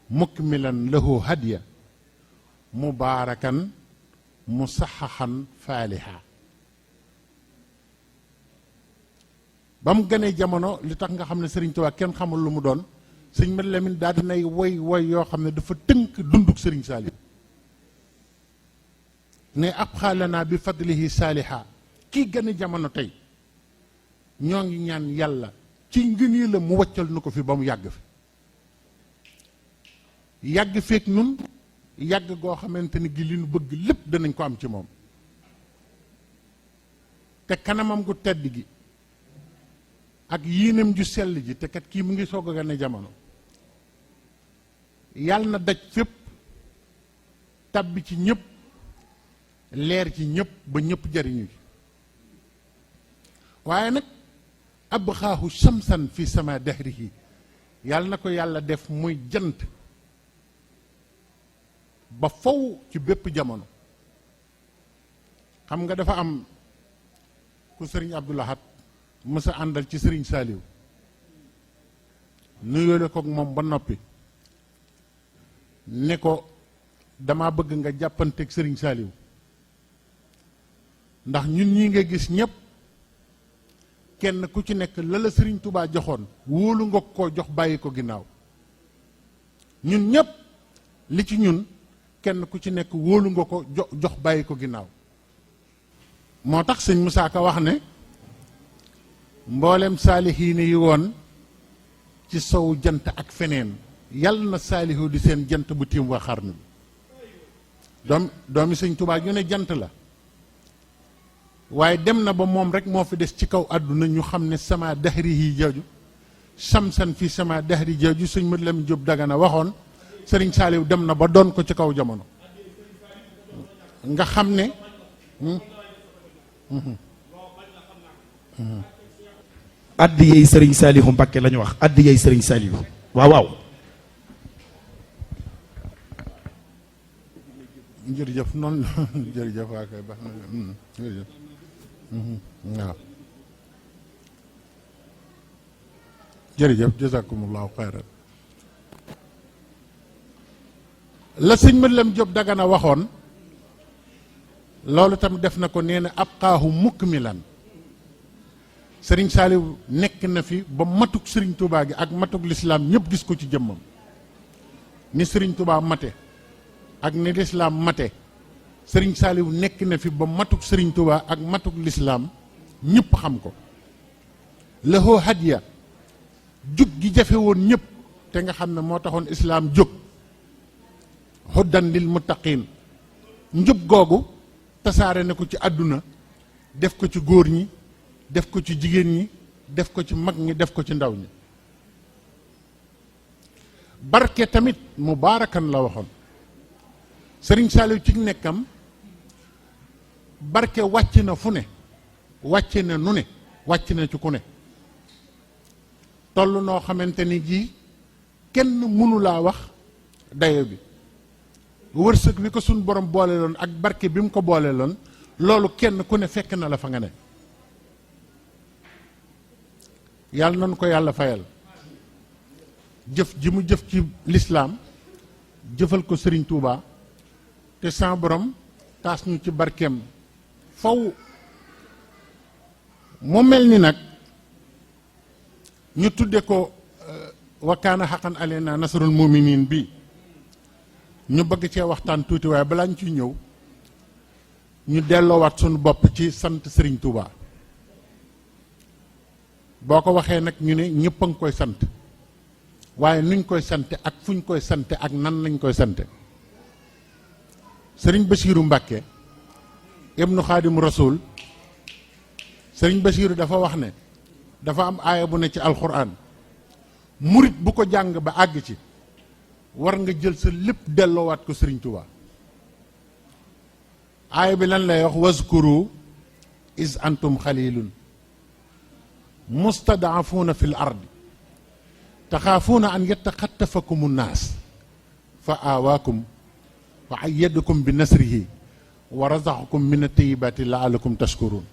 mukmilan lahu hadiya mubaarakan musaxaxan faaliha. ba mu gënee jamono li tax nga xam ne Sëriñ Tuubaa kenn xamul lu mu doon sëñ Mat Lamin daal dinay woy yoo xam ne dafa tënk dunduk Sëriñ Saaliw ne ab xaalanaa bi fadlihi saaliha. kii gëne jamono tey ñoo ngi ñaan yàlla ci ngënee la mu waccal nu ko fi ba mu yàgg fi yàgg feek nun yàgg goo xamante ni gi li nu bëgg lépp danañ ko am ci moom te kanamam gu tedd gi ak yiinam ju sell ji te kat kii mu ngi soog a gane jamono yàlla na daj fépp tabbi ci ñëpp leer ci ñëpp ba ñëpp jariñu ci waaye nag abxaahu shamsan fi sama dahrihi yàlla na ko yàlla def muy jant ba faw ci bépp jamono. xam nga dafa am ku sëriñ Abdou Lahad mës a àndal ci sëriñ Saaliw nuyoole kook moom ba noppi ne ko dama bëgg nga jàppanteeg sëriñ Saaliw ndax ñun ñi nga gis ñëpp kenn ku ci nekk la la Sëriñ Tubaa joxoon wóolu nga koo jox bàyyi ko ginnaaw ñun ñëpp li ci ñun kenn ku ci nekk wóolu nga ko jox bàyyi ko ginnaaw. moo tax sëñ Musaa Ka wax ne mboolem saalihiin yi woon ci sow jant ak feneen yàlla na saalihu di seen jant bu tiim waa xarnu bi doomi sëñ Tubaa ñu ne jant la waaye dem na ba moom rek moo fi des ci kaw àdduna ñu xam ne sama dahri yi jooju samsan fi sama dahri jooju sëñ Mat Lamin Jóob Dagana waxoon sëriñ Saaliw dem na ba doon ko ci kaw jamono nga xam ne addiyey sëriñ Saalihu Mbàkke la ñu wax addiyey sëriñ Saalihu waaw waaw jërëjëf noonu jërëjëf waa kay baax na jërëjëf waaw jërëjëf jazakumullahu xayran la sëñ Mat Lamin Jóob Dagana waxoon loolu tam def na ko nee na abqaahu mukmilan sëriñ Saaliw nekk na fi ba matuk sëriñ Tuubaa gi ak matuk lislaam ñëpp gis ko ci jëmmam ni sëriñ Tuubaa mate ak ni lislaam mate sëriñ Saaliw nekk na fi ba matuk sëriñ Tuubaa ak matuk lislaam ñëpp xam ko lahoo hadiya jug gi jafe woon ñëpp te nga xam ne moo taxoon islaam jóg huddan lil muttaqin njub googu tasaare na ko ci àdduna def ko ci góor ñi def ko ci jigéen ñi def ko ci mag ñi def ko ci ndaw ñi barke tamit mubaarakan la waxoon sëriñ Saaliw ci nekkam barke wàcc na fu ne wàcce na nu ne wàcc na ci ku ne toll noo xamante ni ji kenn mënu laa wax dayo bi wërsëg wi ko suñ borom boole loon ak barke bi mu ko boole loon loolu kenn ku ne fekk na la fa nga ne yàlla nañu ko yàlla fayal jëf ji mu jëf ci lislaam jëfal ko sëriñ Tuubaa te sa borom taas ñu ci barkeem faw mu mel ni nag ñu tudde ko wa kaana haqqan alaynaa nasrul mu'miniin bi ñu bëgg cee waxtaan tuuti waaye balaa ñu ciy ñëw ñu delloowaat suñu bopp ci sant sëriñ Tuubaa boo ko waxee nag ñu ne ñëpp a ngi koy sant waaye nuñ koy sante ak fuñ koy sante ak nan lañ koy sante sëriñ Basiiru Mbàkke ibnu Xaadim Rasuul sëriñ Basiiru dafa wax ne dafa am aaya bu ne ci alxuraan murit bu ko jàng ba àgg ci war nga jël sa lépp delloowaat ko sëriñ Tuubaa aaya bi lan lay wax wazkuru is antum xalilun mustadaafuuna fi l ardi taxaafuuna an yataxattafakum nnaas fa aawaakum wa ayyadakum bi nasrihi wa razaqakum min at-tayyibaati laalakum tashkuruun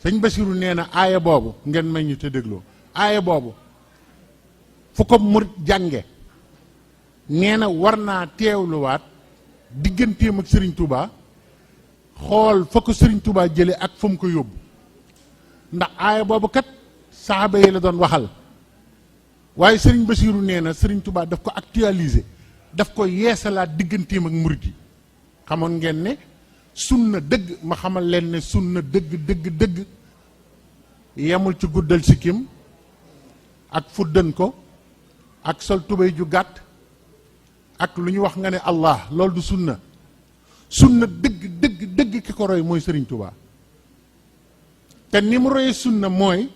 sëñ Basiru nee na aaya boobu ngeen may ñu te dégloo aaya boobu fu ko murit jànge nee na war naa teewluwaat digganteem ak Serigne Touba xool fa ko Serigne Touba jële ak fa mu ko yóbbu ndax aaya boobu kat saxaaba yi la doon waxal waaye Serigne Bassirou nee na Serigne Touba daf ko actualiser daf ko yeesalaat digganteem ak murid yi xamoon ngeen ne sunna dëgg ma xamal leen ne sunna dëgg yemul ci guddal sikkim ak fuddan ko ak sol tubéy ju gàtt ak lu ñu wax nga ne Allah loolu du sunna sunna dëgg ki ko roy mooy Serigne Touba te ni mu royee sunna mooy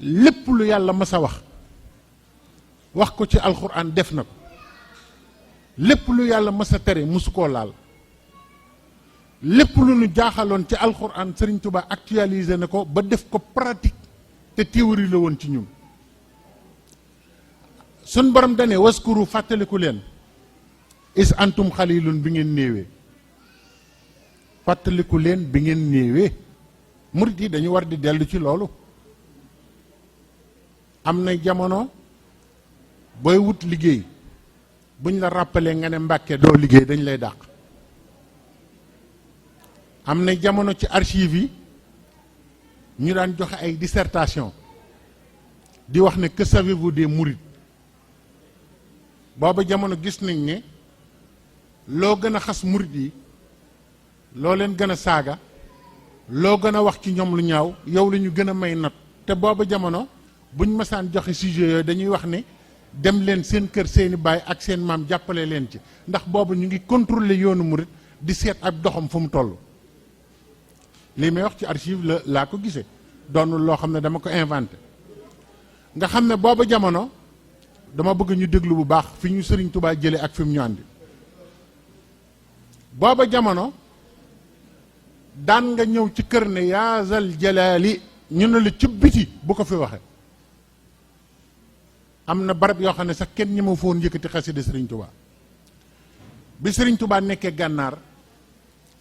lépp lu yàlla mas a wax ko ci alxuraan def na ko lépp lu yàlla mas a tere musu koo laal lépp lu ñu jaaxaloon ci alxuraan Serigne Touba actualisé na ko ba def ko pratique te théorie la woon ci ñun sun borom dane waskuru fàttaliku leen is antum xalilun bi ngeen néewee fàttaliku leen bi ngeen néewee murit yi dañu war di dellu ci loolu am na jamono booy wut liggéey buñ la rappelé nga ne Mbàkke doo liggéey dañ lay dàq am na jamono ci archive yi ñu daan joxe ay dissertation di wax ne que savez-vous des mourides booba jamono gis nañ ne loo gën a xas murit yi loo leen gën a saaga loo gën a wax ci ñoom lu ñaaw yow la ñu gën a may not te booba jamono buñ masaan joxe sujet yooyu dañuy wax ne dem leen seen kër seeni baay ak seen maam jàppale leen ci ndax booba ñu ngi contrôler yoonu murit di seet ab doxam fu mu toll lii may wax ci archive laa ko gisee doonul loo xam ne dama ko inventé nga xam ne booba jamono dama bëgg ñu déglu bu baax fi ñu Serigne Touba jële ak fi mu ñu àndi booba jamono daan nga ñëw ci kër ne yaazal jalaali ñu ne la ci biti bu ko fi waxe am na barab yoo xam ne sax kenn ñi ma foon yëkkati xasida Serigne Touba bi Serigne Touba nekkee gànnaar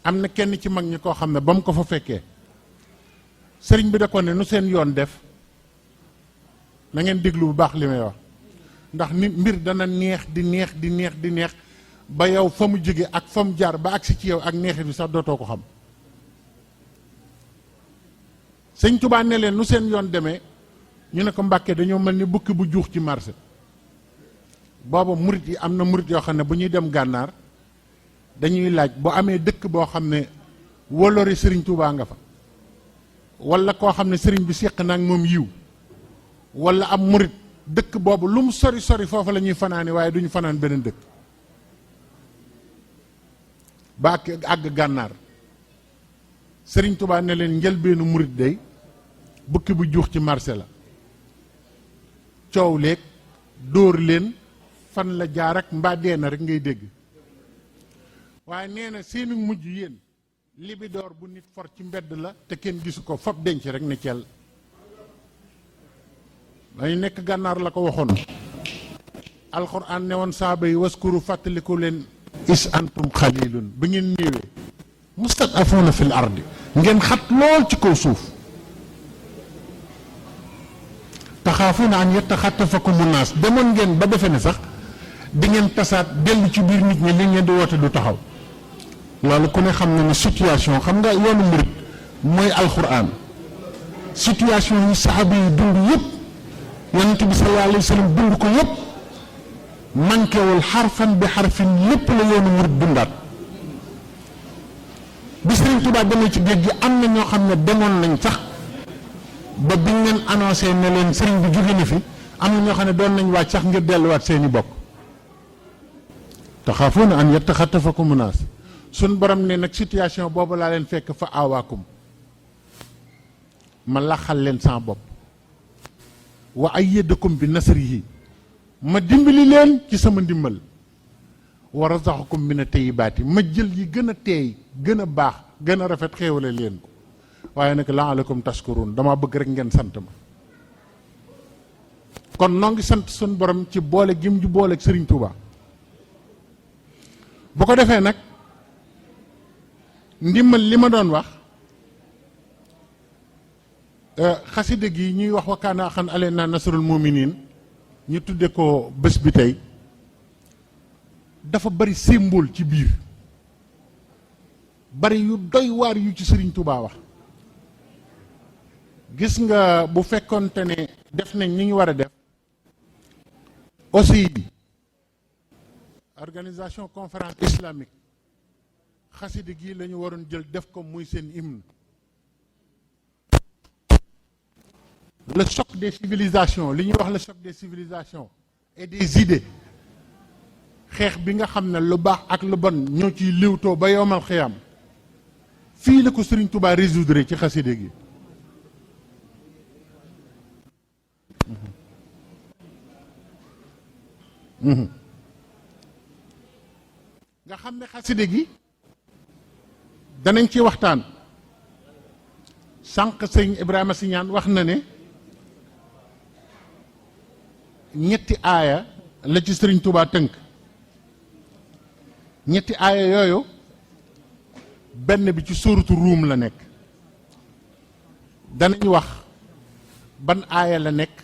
am na kenn ci mag ñi koo xam ne ba mu ko fa fekkee sëriñ bi da ko ne nu seen yoon def na ngeen déglu bu baax li may wax ndax nit mbir dana neex di neex ba yow fa mu jóge ak fa mu jaar ba agsi ci yow ak neexit bi sax dootoo ko xam sëñ Touba ne leen nu seen yoon demee ñu ne ko Mbàkke dañoo mel ni bukki bu juux ci marché booba murit yi am na murit yoo xam ne bu ñuy dem gànnaar dañuy laaj bu amee dëkk boo xam ne wolori Serigne Touba nga fa wala koo xam ne Serigne bi séq na ak moom yiw wala am murit dëkk boobu lu mu sori foofu la ñuy fanaani waaye duñu fanaan beneen dëkk ba àgg gànnaar Serigne Touba ne leen njëlbeenu murit day bukki bu juux ci marché la coow léeg dóor leen fan la jaar ak mbaa dee na rek ngay dégg waaye nee na seeni mujj yéen libidoor bu nit for ci mbedd la te kenn gisu ko fab denc rek ne cel dañu nekk gànnaar la ko waxoon alxuraan ne woon saaba yi waskuru fàttaliku leen is antum xalilun ba ngeen néewee mustadafuuna fil ardi ngeen xat lool ci kaw suuf taxaafuuna an yataxattafakumu naas demoon ngeen ba defe ne sax di ngeen tasaat dellu ci biir nit ñi li ngeen di woote du taxaw loolu ku ne xam na ne situation xam nga yoonu murit mooy alxuraan situation yi saxaaba yi dund yëpp yonent bi sallallahu alayhi wa sallam dund ko yëpp manquéwul xarfan bi xarfin lépp la yoonu murit dundaat bi Sëriñ Tuubaa demee ci géej gi am na ñoo xam ne demoon nañ sax ba biñ leen annoncé ne leen sëriñ bi jóge na fi am na ñoo xam ne doon nañ waaj sax ngir delluwaat seeni bokk taxaafuuna an yataxattafakumu naas suñ borom ne nag situation boobu laa leen fekk fa aawaakum ma laxal leen sama bopp wa ayyadakum bi nasrihi ma dimbali leen ci sama ndimbal wa razaqakum min at-tayyibaati ma jël yi gën a teey gën a baax gën a rafet xéewale leen ko waaye nag laalakum tashkurun dama bëgg rek ngeen sant ma kon noo ngi sant suñ borom ci boole gim ju boole ak Serigne Touba bu ko defee nag ndimbal li ma doon wax xasida gi ñuy wax wa kaana haqqan alaynaa nasrul mu'miniin ñu tudde ko bés bi tey dafa bari symbole ci biir, bari yu doy waar yu ci Sëriñ Tuubaa wax. gis nga bu fekkonte ne def nañ ni ñu war a def aussi organisation conférence islamique xasida gi la ñu waroon jël def ko muy seen hymne. Le choc des civilisations li ñuy wax le choc des civilisations et des idées, xeex bi nga xam ne lu baax ak lu bon ñoo ciy liwtoo ba yowmal xiyaam, fii la ko Sëriñ Tuubaa résoudre ci xasida gi. nga xam ne xaside gi danañ ci waxtaan. sànq sëñ Ibrahima Siñaan wax na ne ñetti aaya la ci Sëriñ Tuubaa tënk. ñetti aaya yooyu benn bi ci suuratu Ruum la nekk. danañ wax ban aaya la nekk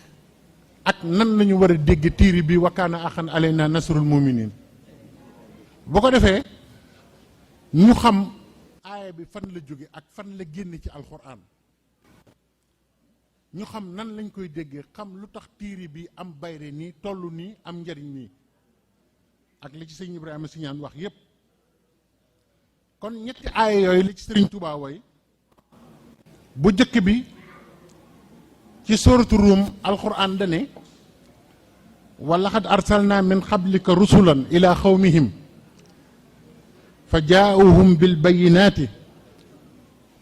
ak nan lañu war a dégg tiiri bi wa kaana axan alayna nasrul muminin. bu ko defee ñu xam aaya bi fan la jóge ak fan la génn ci alxuraan, ñu xam nan lañ koy déggee, xam lu tax tiiri bi am bayre nii toll nii am njariñ nii ak li ci sëñ Ibrahima Siñaan wax yépp. kon ñetti aaya yooyu li ci Sëriñ Tuubaa woy bu jëkk bi ci suuratu Ruum alxuraan dane wa laqad arsalna min qablika rusulan ila xawmihim fa jaauhum bilbayinati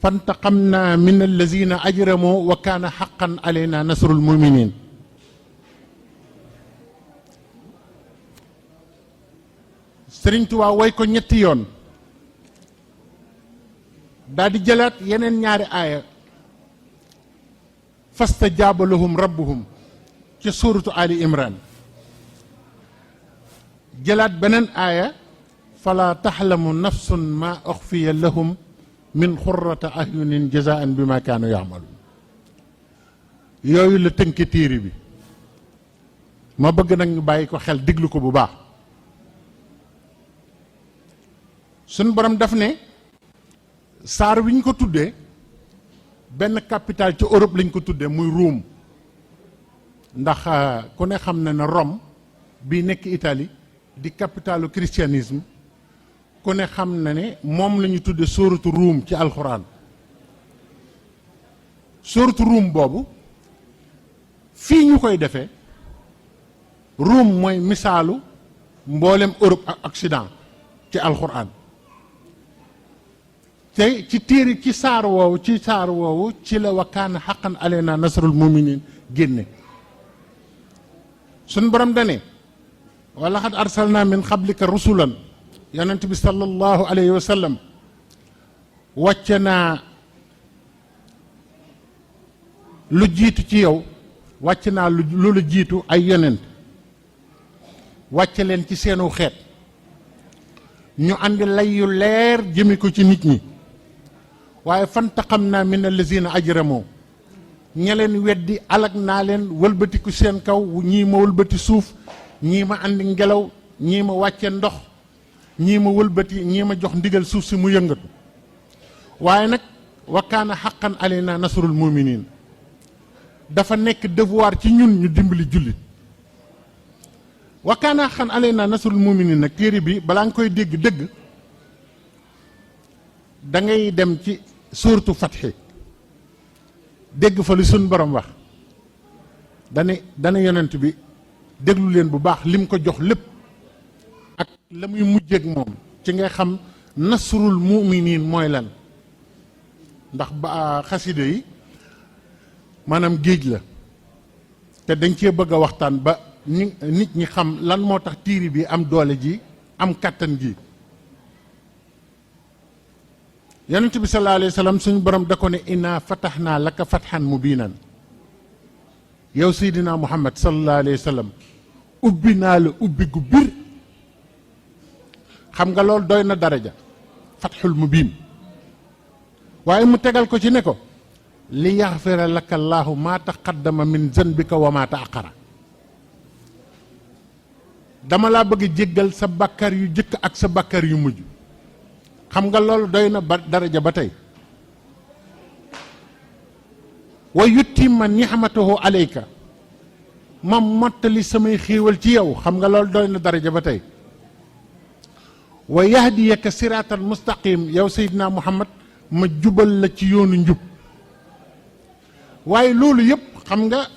fantaqamna min allazina ajramu wa kaana xaqan alayna nasrul muminin. Sëriñ Tuubaa woy ko ñetti yoon daal di jëlaat yeneen ñaari aaya fastajaaba lahum rabbuhum ci suuratu Ali Imran, jëlaat beneen aaya fala taxlamu nafsun ma uxfiya lahum min xurrata ahyunin jazaan bi ma kaanu yaamaluun. yooyu la tënke téere bi. ma bëgg nag ñu bàyyi ko xel diglu ko bu baax. suñ borom daf ne saar wi ñu ko tuddee benn capitale ci Europe lañ ko tuddee muy Rome, ndax ku ne xam na ne Rome bi nekk Italie di capitalu christianisme, ku ne xam na ne moom la ñu tuddee sóoratu Ruum ci alxuraan. sóoratu Ruum boobu fii ñu koy defee Ruum mooy misaalu mboolem Europe ak Occident ci alxuraan. te ci téere ci saar woowu ci la wa kaana xaqan alayna nasrul muminin génne. suñ borom dane wa laqad arsalna min qablika rusulan, yonent bi sallallahu alayhi wa sallam wàcce naa lu jiitu ci yow, wàcce naa lu la jiitu ay yonent, wàcce leen ci seenu xeet ñu andi lay yu leer jëme ko ci nit ñi. waaye fantaqamna min allazina ajramu, ña leen weddi alag naa leen wëlbatiku seen kaw, ñii ma wëlbati suuf, ñii ma andi ngelaw, ñii ma wàcce ndox, ñii ma wëlbati, ñii ma jox ndigal suuf si mu yëngatu. waaye nag wa kaana xaqan alayna nasrul muminin, dafa nekk devoir ci ñun ñu dimbali jullit. wa kaana xaqan alayna nasrul muminin nag téere bi balaa nga koy dégg dëgg da ngay dem ci suuratu Fatxi dégg fa li suñ borom wax. dana yonent bi déglu leen bu baax lim ko jox lépp ak la muy mujjeek moom ci ngay xam nasrul muminin mooy lan. ndax ba xasida yi maanaam géej la te dañ cee bëgg a waxtaan ba nit ñi xam lan moo tax tiiri bi am doole ji am kàttan ji. yonent bi sallallahu alayhi wa sallam suñu borom da ko ne inna fatahnaa laka fathan mubiinan, yow Seydina Muhammad sallallahu alayhi wa sallam ubbi naa la ubbi gu bir. xam nga loolu doy na daraja fathul mubiin. waaye mu tegal ko ci ne ko li yaxfira laka llaahu maa taqaddama min zanbika wa maa taaqara. dama laa bëgg a jéggal sa bakkar yu jëkk ak sa bakkar yu mujj. xam nga loolu doy na ba daraja ba tey. wa yutimma ni'matahu alayka ma mottali samay xéewal ci yow, xam nga loolu doy na daraja ba tey. wa yahdiyaka siraatal mustaqim, yow Seydina Muhammad ma jubal la ci yoonu njub. waaye loolu yëpp xam nga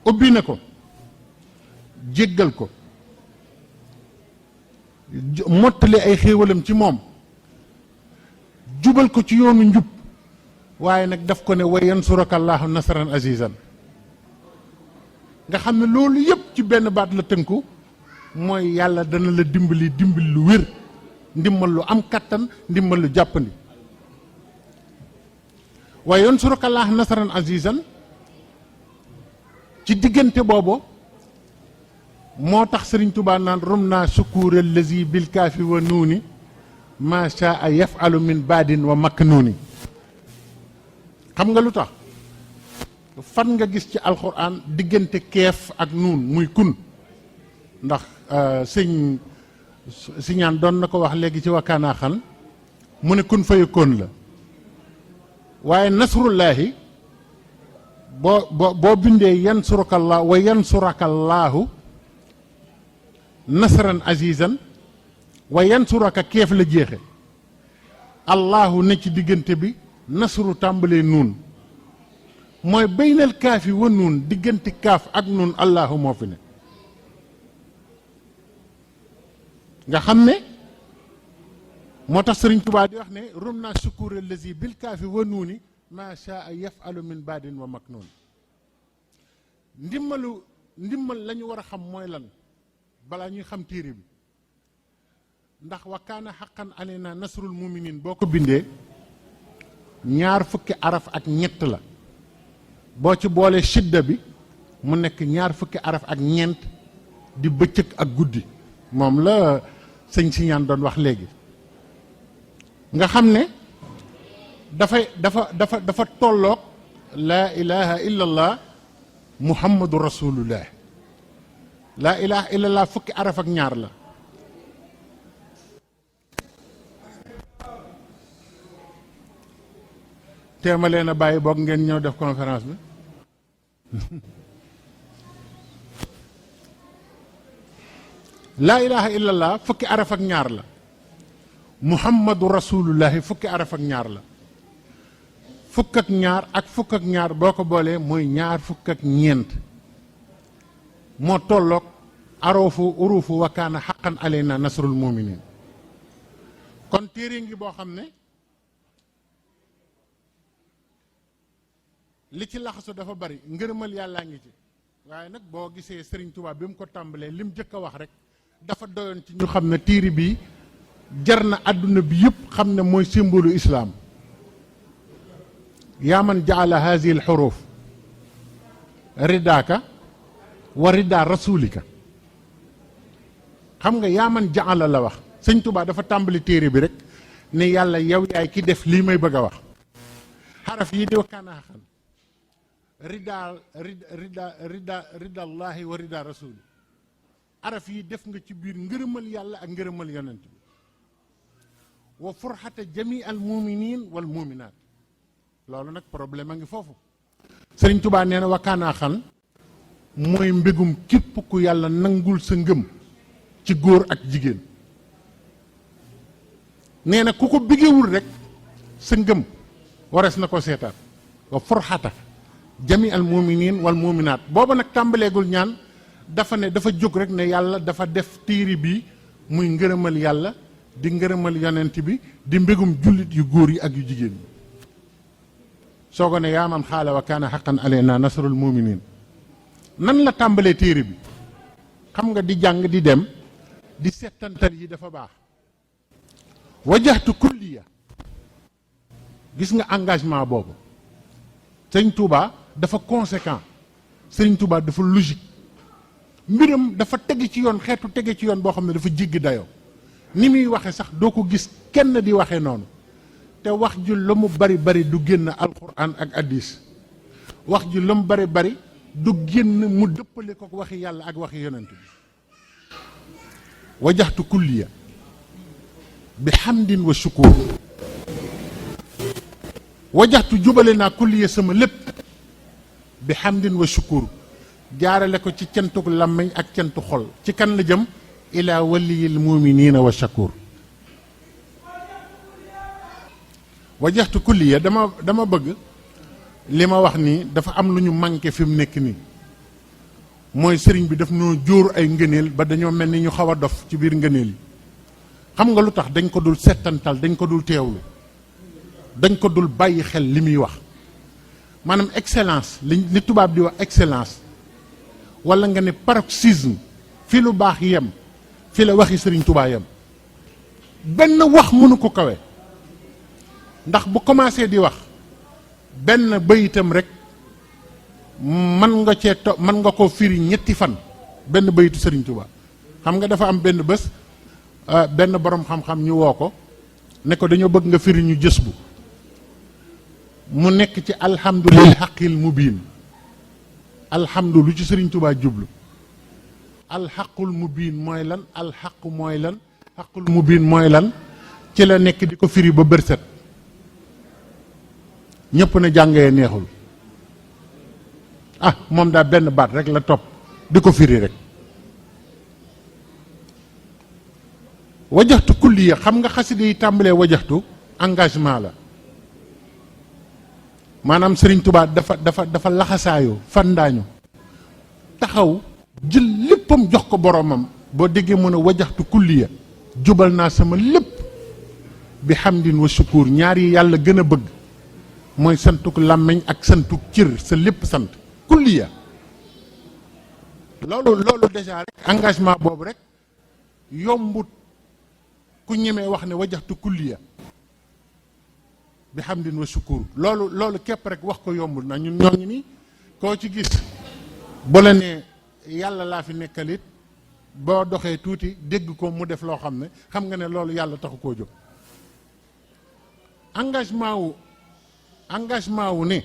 ubbi na ko, jéggal ko, mottali ay xéewalam ci moom, jubal ko ci yoonu njub. waaye nag daf ko ne wa yansuraka allahu nasran azizan. nga xam ne loolu yëpp ci benn baat la tënku, mooy yàlla dana la dimbali lu wér, ndimbal lu am kattan, ndimbal lu jàppandi. wa yansuraka allahu nasran azizan ci diggante boobu moo tax Sëriñ Tuubaa naan rum naa sukuura lazi bil kaafi wa nuuni ma shaa yafalu min baadin wa maknuuni. xam nga lu tax fan nga gis ci alxuraan diggante keef ak nuun muy kun? ndax sëñ siñaan doon na ko wax léegi ci wakkaanaa xan mu ne kun fayakoon la. waaye nasrullaahi boo bindee yansurakallaahu wa yansurakallaahu nasran azizan wa yansuraka keef la jeexe, allahu ne ci diggante bi, nasru tàmbalee nuun. mooy baynal kaafi wa nuun, diggante kaaf ak nuun allahu moo fi ne. nga xam ne moo tax Sëriñ Tuubaa di wax ne rum naa sukura lazi bil kaafi wa nuuni ma shaa yafalu min baadin wa maknuun. ndimmal la ñu war a xam mooy lan balaa ñuy xam téere bi. ndax wa kaana xaqan alayna nasrul muminin boo ko bindee 20 araf ak ñett la. boo ci boolee shidda bi mu nekk 20 araf ak ñeent di bëccëg ak guddi, moom la sëñ Siñaan doon wax léegi. nga xam ne dafa tolloog laa ilaha illa allah muhammadu rasulullah. laa ilaha illa allah 10 araf ak ñaar la. teema leen a bàyyi boog ngeen ñëw def conférence bi. laa ilaha illallah 10 araf ak ñaar la. muhammadu rasulullahi 10 araf ak ñaar la. 10 ak ñaar ak 10 ak ñaar boo ko boolee mooy 20 ak ñeent. moo tolloog urufu wa kaana xaqan alayna nasrul muminin. kon téere ngi boo xam ne li ci laxasu dafa bari, ngërëmal yàllaa ngi ci. waaye nag boo gisee Sëriñ Tuubaa bi mu ko tàmbalee lim jëkk a wax rek dafa doyoon ci ñu xam ne téere bi jar na àdduna bi yëpp xam ne mooy symbole islaam. yaa man jaala hazihi al xuruf ridaaka wa rida rasulika. xam nga yaa man jaala la wax. Sëñ Tuubaa dafa tàmbali téere bi rek ne yàlla yow yaay ki def lii may bëgg a wax. xaraf yi di wakkaana xaqan rida allahi wa rida rasuli. araf yi def nga ci biir ngërëmal yàlla ak ngërëmal yonent bi. wa furxata jami al muminin wal muminaat. loolu nag problème a ngi foofu. Sëriñ Tuubaa nee na wakkaanaa xan mooy mbégum képp ku yàlla nangul sa ngëm ci góor ak jigéen. nee na ku ko biggewul rek sa ngëm warees na ko seetaat. wa furxata jami al muminin wal muminaat. booba nag tàmbaleegul ñaan, dafa ne dafa jóg rek ne yàlla dafa def téere bi muy ngërëmal yàlla di ngërëmal yonent bi di mbégum jullit yu góor yi ak yu jigéen ñi. soo ko ne yaa man xaala wa kaana xaqan alayna nasrul muminin. nan la tàmbalee téere bi? xam nga di jàng di dem di settantal yi dafa baax. wajaxtu kulliya. gis nga engagement boobu sëñ Touba dafa conséquent. sëñ Touba dafa logique. mbiram dafa tege ci yoon, xeetu tege ci yoon boo xam ne dafa jéggi dayoo. ni muy waxe sax doo ko gis kenn di waxee noonu. te wax ju la mu bari bari du génn alquran ak addis. wax ju la mu bari du génn mu dëppale ko waxi yàlla ak waxi yonent bi. wajaxtu kulliya bi hamdin wa shukur wajaxtu jubale naa kulliya sama lépp bi hamdin wa shukur jaarale ko ci cantuk làmmiñ ak cantu xol ci kan la jëm ila waliyil muminina wa shakur wajaxtu kulliya dama bëgg li ma wax nii dafa am lu ñu manqué fi mu nekk nii mooy sëriñ bi daf noo jóor ay ngëneel ba dañoo mel ni ñu xaw a dof ci biir ngëneel yi xam nga lu tax dañ ko dul settantal dañ ko dul teewlu dañ ko dul bàyyi xel li muy wax maanaam excellence li tubaab di wax excellence wala nga ne paroxysme fi lu baax yem fi la waxi sëriñ Tuubaa yem benn wax mënu ko kawe ndax bu commencé di wax benn bayitam rek mën nga ko firi ñetti fan benn bayitu sëriñ Tuubaa xam nga dafa am benn bés benn borom xam-xam ñu woo ko ne ko dañoo bëgg nga firi ñu jës bu mu nekk ci alhamdulil xaqil mubiin alhamdu lu ci sëriñ Tuubaa jublu alxaqul mubiin mooy lan alxaqu mooy lan xaqul mubiin mooy lan ci la nekk di ko firi ba bërset ñëpp na jàngee neexul ah moom daa benn baat rek la topp di ko firi rek wajaxtu kulliya xam nga xasida yi tàmbalee wajaxtu engagement la maanaam Sëriñ Tuubaa dafa laxasaayoo fandaañu taxaw jël léppam jox ko boromam boo déggee mën a wajaxtu kulliya jubal naa sama lépp bi hamdin wa shukur ñaar yi yàlla gën a bëgg mooy santuk làmmiñ ak santuk cër sa lépp sant kulliya loolu déjà rek engagement boobu rek yombut ku ñemee wax ne wajaxtu kulliya bi hamdin wa shukur loolu képp rek wax ko yombul na ñun ñoo ngi nii koo ci gis bu la ne yàlla laa fi nekkalit boo doxee tuuti dégg ko mu def loo xam ne xam nga ne loolu yàlla taxu koo jóg engagement wu ne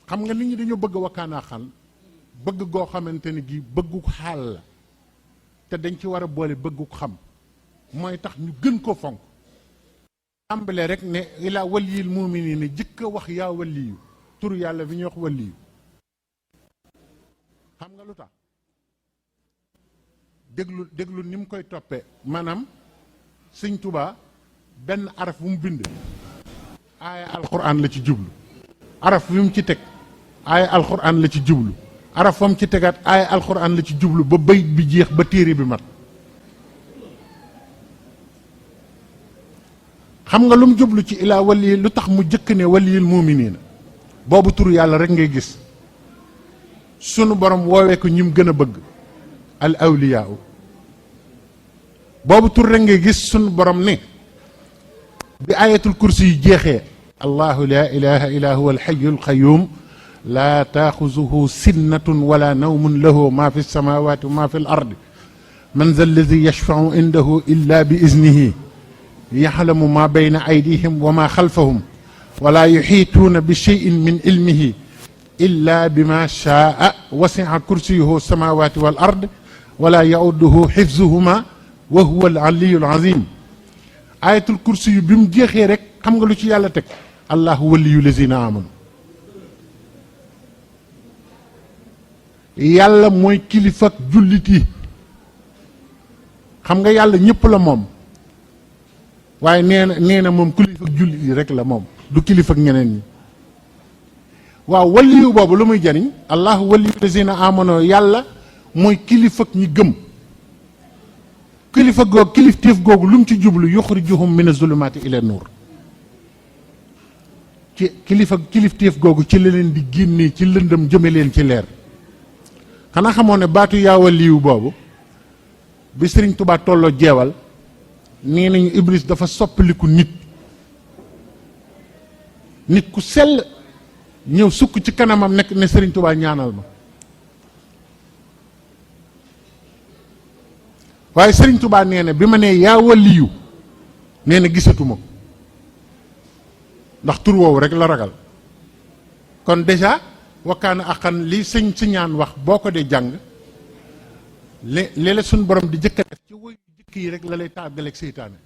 xam nga nit ñi dañoo bëgg wakkaanaa xal bëgg goo xamante ni gi bëggu xaal la te dañ ci war a boole bëggu xam mooy tax ñu gën ko fonk tàmbale rek ne ilaa waliyil mu'miniina jëkk a wax yaa waliyu turu yàlla bi ñuy wax waliyu xam nga lu tax déglu ni mu koy toppee maanaam Sëñ Tuubaa benn araf bu mu bind aaya alquran la ci jublu araf bi mu ci teg aaya alquran la ci jublu araf fa mu ci tegaat aaya alquran la ci jublu ba bayit bi jeex ba téere bi mat xam nga lu mu jublu ci ilaa wali lu tax mu jëkk ne waliyil mu'miniina boobu turu yàlla rek ngay gis sunu borom woowee ko ñim gën a bëgg al awliyaa boobu tur rek ngay gis sunu borom ne bi ayatul kursi yi jeexee allahu la ilaha illa huwa alxayu alqayum laa taaxuzuhu sinnatun wala nawmun lahu ma fi lsamawati wa ma fi l ardi man za alladi yashfau indahu illa bi iznihi yaxlamu ma bayna aydihim wa ma xalfahum wala yuxiituuna bi cheyin min ilmihi illa bima shaa wasia kursiyuhu samawati wal ard wala yauduhu xifzuhuma wa huwa al aliyu al azim ayatul kursi yu bi mu jeexee rek xam nga lu ci yàlla teg allahu waliyu lazina amanu yàlla mooy kilifa ak jullit yi xam nga yàlla ñëpp la moom waaye nee na moom kilifa ak jullit yi rek la moom du kilifa ak ñeneen ñi waaw waliyu boobu lu muy jariñ allahu waliyu lazina amanu yàlla mooy kilifa ak ñi gëm kilifa googu kilifteef googu lu mu ci jublu yuxrijuhum min azulumaati ila nuur ci kilifteef googu ci la leen di génnee ci lëndëm jëme leen ci leer xanaa xamoo ne baatu yaa waliyu boobu bi Sëriñ Tuubaa tolloo jeewal nee nañu Iblis dafa soppaliku nit ku sell ñëw sukk ci kanamam nekk ne Sëriñ Tuubaa ñaanal ma waaye Sëriñ Tuubaa nee na bi ma nee yaa waliyu nee na gisatuma ko ndax tur woowu rek la ragal kon déjà wakkaana axan li sëñ si ñaan wax boo ko dee jàng léeg-léeg suñ borom di jëkk a def ci woy jëkk yi rek la lay tàggaleeg seytaane.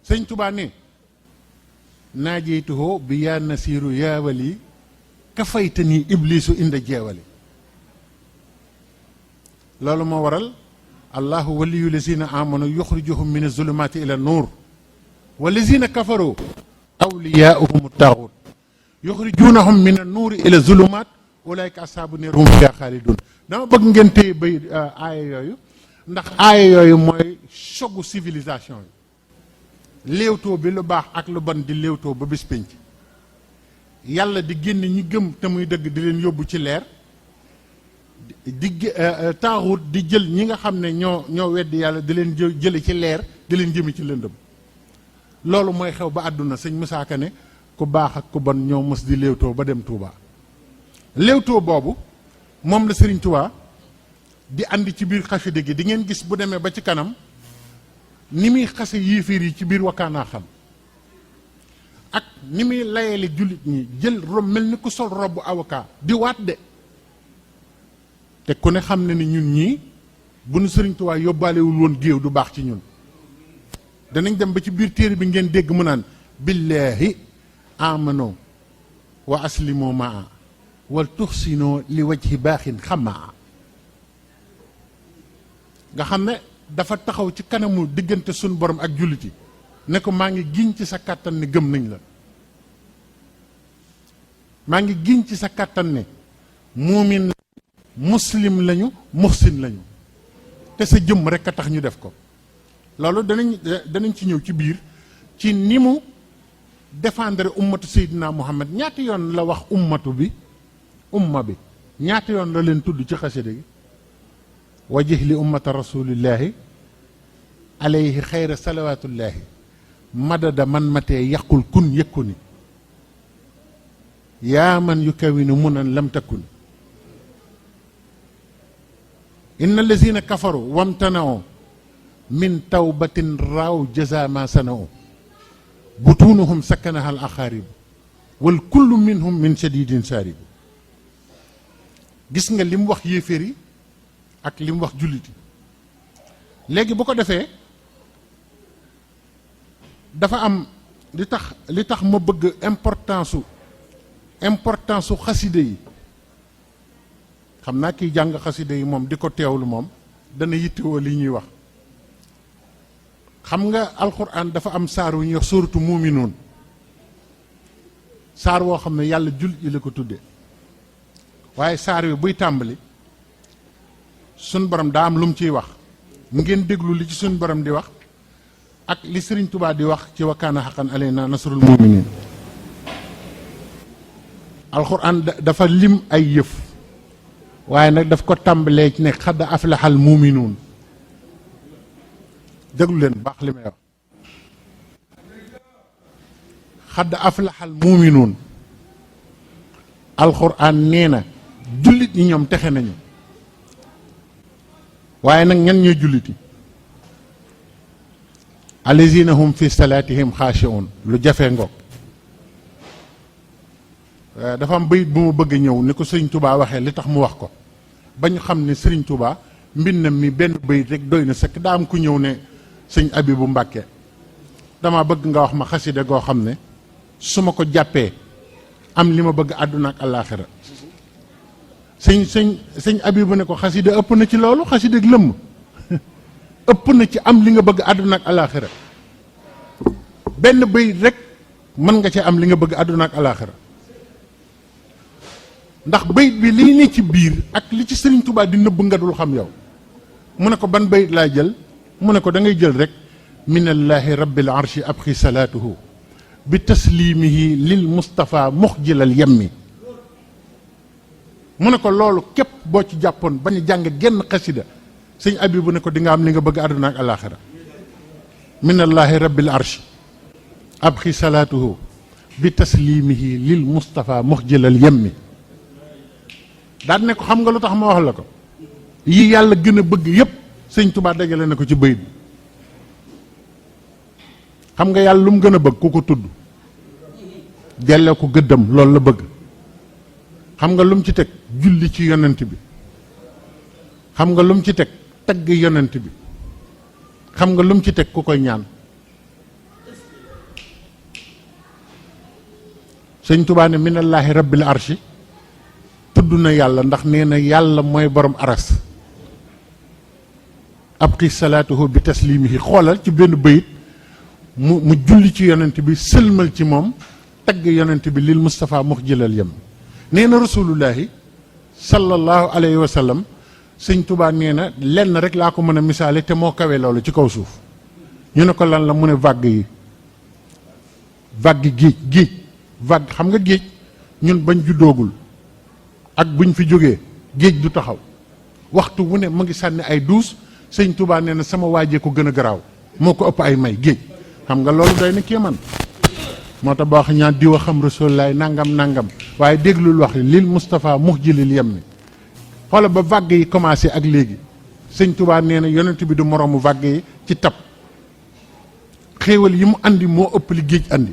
sëñ Tuubaa ne naajeytuhoo bi yaa nasiiru yaa wali kafayta nii iblisu inda jeewali. loolu moo waral allahu waliyu lazina amanu yuxrijuhum min azulumaati ila nuur wa lazina kafaru awliyaauhum taaxut yuxrijunahum min annuuri ila zulumaat ulaayka asaabu neer hum fiha xaalidun. dama bëgg ngeen téye bay aaya yooyu ndax aaya yooyu mooy chogu civilisation yi. léewtoo bi lu baax ak lu bon di léewtoo ba bis pénc yàlla di génn ñi gëm te muy dëgg di leen yóbbu ci leer di taaxut di jël ñi nga xam ne ñoo weddi yàlla di leen jële ci leer di leen jëme ci lëndëm. loolu mooy xew ba àdduna. sëñ Musaa Ka ne ku baax ak ku bon ñoo mës di léewtoo ba dem Touba. léewtoo boobu moom la Sëriñ Touba di andi ci biir xasida gi di ngeen gis bu demee ba ci kanam ni muy xase yéeféer yi ci biir wakkaanaa xam ak ni muy layele jullit ñi jël mel ni ku sol robbu avocat di waat de. te ku ne xam ne ni ñun ñii bu nu Sëriñ Tuubaa yóbbaalewul woon géew du baax ci ñun. danañ dem ba ci biir téere bi ngeen dégg mu naan billaahi amano wa aslimoo maa wal tuxsinoo li wajhi baaxin xamaa. nga xam ne dafa taxaw ci kanamu diggante suñ borom ak jullit yi ne ko maa ngi giñ ci sa kàttan ne gëm nañ la. maa ngi giñ ci sa kàttan ne muumin muslim lañu muhsin lañu te sa jëmm rek a tax ñu def ko. loolu danañ ci ñëw ci biir ci ni mu défendre ummatu Seydina Muhammad. ñaata yoon la wax umma bi ñaata yoon la leen tudd ci xasida gi. wajih li ummata rasulillahi alayhi xayra salawatullahi madada man matee yaqul kun yëkku ni yaa man yukawinu munan lam takun inna allazina kafaru wamtanao min tawbatin raaw jaza ma sanao butunuhum sakkanaha al axaaribu wal kullu minhum min shadidin saaribu. gis nga li mu wax yéeféer yi ak li mu wax jullit yi. léegi bu ko defee dafa am li tax ma bëgg importance su xaside yi. xam naa kiy jàng xaside yi moom di ko teewlu moom dana yittewoo li ñuy wax. xam nga alxuraan dafa am saar wu ñuy wax suuratu muuminuun. saar woo xam ne yàlla jullit yi la ko tuddee. waaye saar wi buy tàmbali suñ borom daa am lu mu ciy wax. ngeen déglu li ci suñ borom di wax ak li Sëriñ Tubaa di wax ci wa kaana haqqan alaynaa nasrul mu'miniin. alxuraan dafa lim ay yëf waaye nag daf ko tàmbalee ci ne xadd aflaxal muuminuun. déglu leen baax li may wax. xadd aflaxal muuminuun. alxuraan nee na jullit ñi ñoom texe nañu. waaye nag ñan ñooy julliti. allazina hum fi salaatihim xaashi'uun. lu jafee ngoog. dafa am bayit bu ma bëgg a ñëw ni ko Sëriñ Tubaa waxee li tax mu wax ko ba ñu xam ne Sëriñ Tubaa mbindam mi benn bayit rek doy na sëkk. daa am ku ñëw ne sëñ Abibu Mbàkke dama bëgg nga wax ma xasida goo xam ne su ma ko jàppee am li ma bëgg àdduna ak àllaaxira. sëñ Abibu ne ko xasida ëpp na ci loolu. xasida ak lëmm ëpp na ci am li nga bëgg àdduna ak àllaaxira. benn bayit rek mën nga ci am li nga bëgg àdduna ak àllaaxira. ndax bayit bi li ne ci biir ak li ci Sëriñ Tubaa di nëbb nga dul xam yow. mu ne ko ban bayit laa jël mu ne ko da ngay jël rek minallahi rabbil arshi abxi salaatuhu bi taslimihi lil Mustafa muxjilal yemmi. mu ne ko loolu képp boo ci jàppoon bañ a jàng genn xasida sëñ Abibu ne ko di nga am li nga bëgg àdduna ak alaaxira. minallahi rabbil arshi abxi salaatuhu bi taslimihi lil Mustafa muxjilal yemmi. daal ne ko xam nga lu tax ma wax la ko yi yàlla gën a bëgg yépp sëñ Tubaa dajale na ko ci bayit bi. xam nga yàlla lu mu gën a bëgg ku ko tudd delloo ko gëddam loolu la bëgg. xam nga lu mu ci teg julli ci yonent bi. xam nga lu mu ci teg tagg yonent bi xam nga lu mu ci teg ku koy ñaan sëñ Tuubaa ne minallaahi rabbil arshi tudd na yàlla ndax nee na yàlla mooy borom aras abqi salaatuhu bi taslimihi xoolal ci benn bayit mu julli ci yonent bi sëlmal ci moom tagg yonent bi lil Mustafa muxjilal yem nee na rasulullahi sallallahu alayhi wa sallam sëñ Tuubaa nee na lenn rek laa ko mën a misaale te moo kawe loolu ci kaw suuf ñu ne ko lan la mu ne vague yi vague géej vague xam nga géej ñun bañ juddoogul ak buñ fi jógee géej du taxaw waxtu wu ne mu ngi sànni ay duus sëñ Tuubaa nee na sama waajee ko gën a garaaw moo ko ëpp ay may géej xam nga loolu doy na kéemaan moo tax ba wax ñaan diwa xam rasulullaay nangam waaye déglul wax lil Mustafa muxjilil yem ni xoola ba vague yi commencé ak léegi sëñ Tuubaa nee na yonent bi du moroomu vague yi ci tab xéewal yi mu andi moo ëpp li géej andi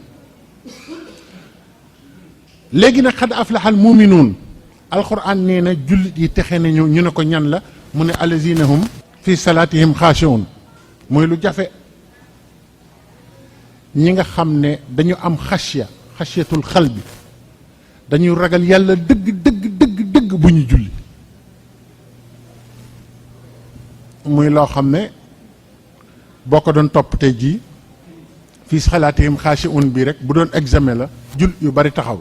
léegi nag xad aflaxal muminuun alquran nee na jullit yi texe nañu ñu ne ko ñan la mu ne alazina hum fi salaatihim xaashiun mooy lu jafe ñi nga xam ne dañu am xasyatul xal bi dañuy ragal yàlla dëgg bu ñu julli muy loo xam ne boo ko doon topp tey jii fii salaatihim xaashiun bi rek bu doon examen la jul yu bari taxaw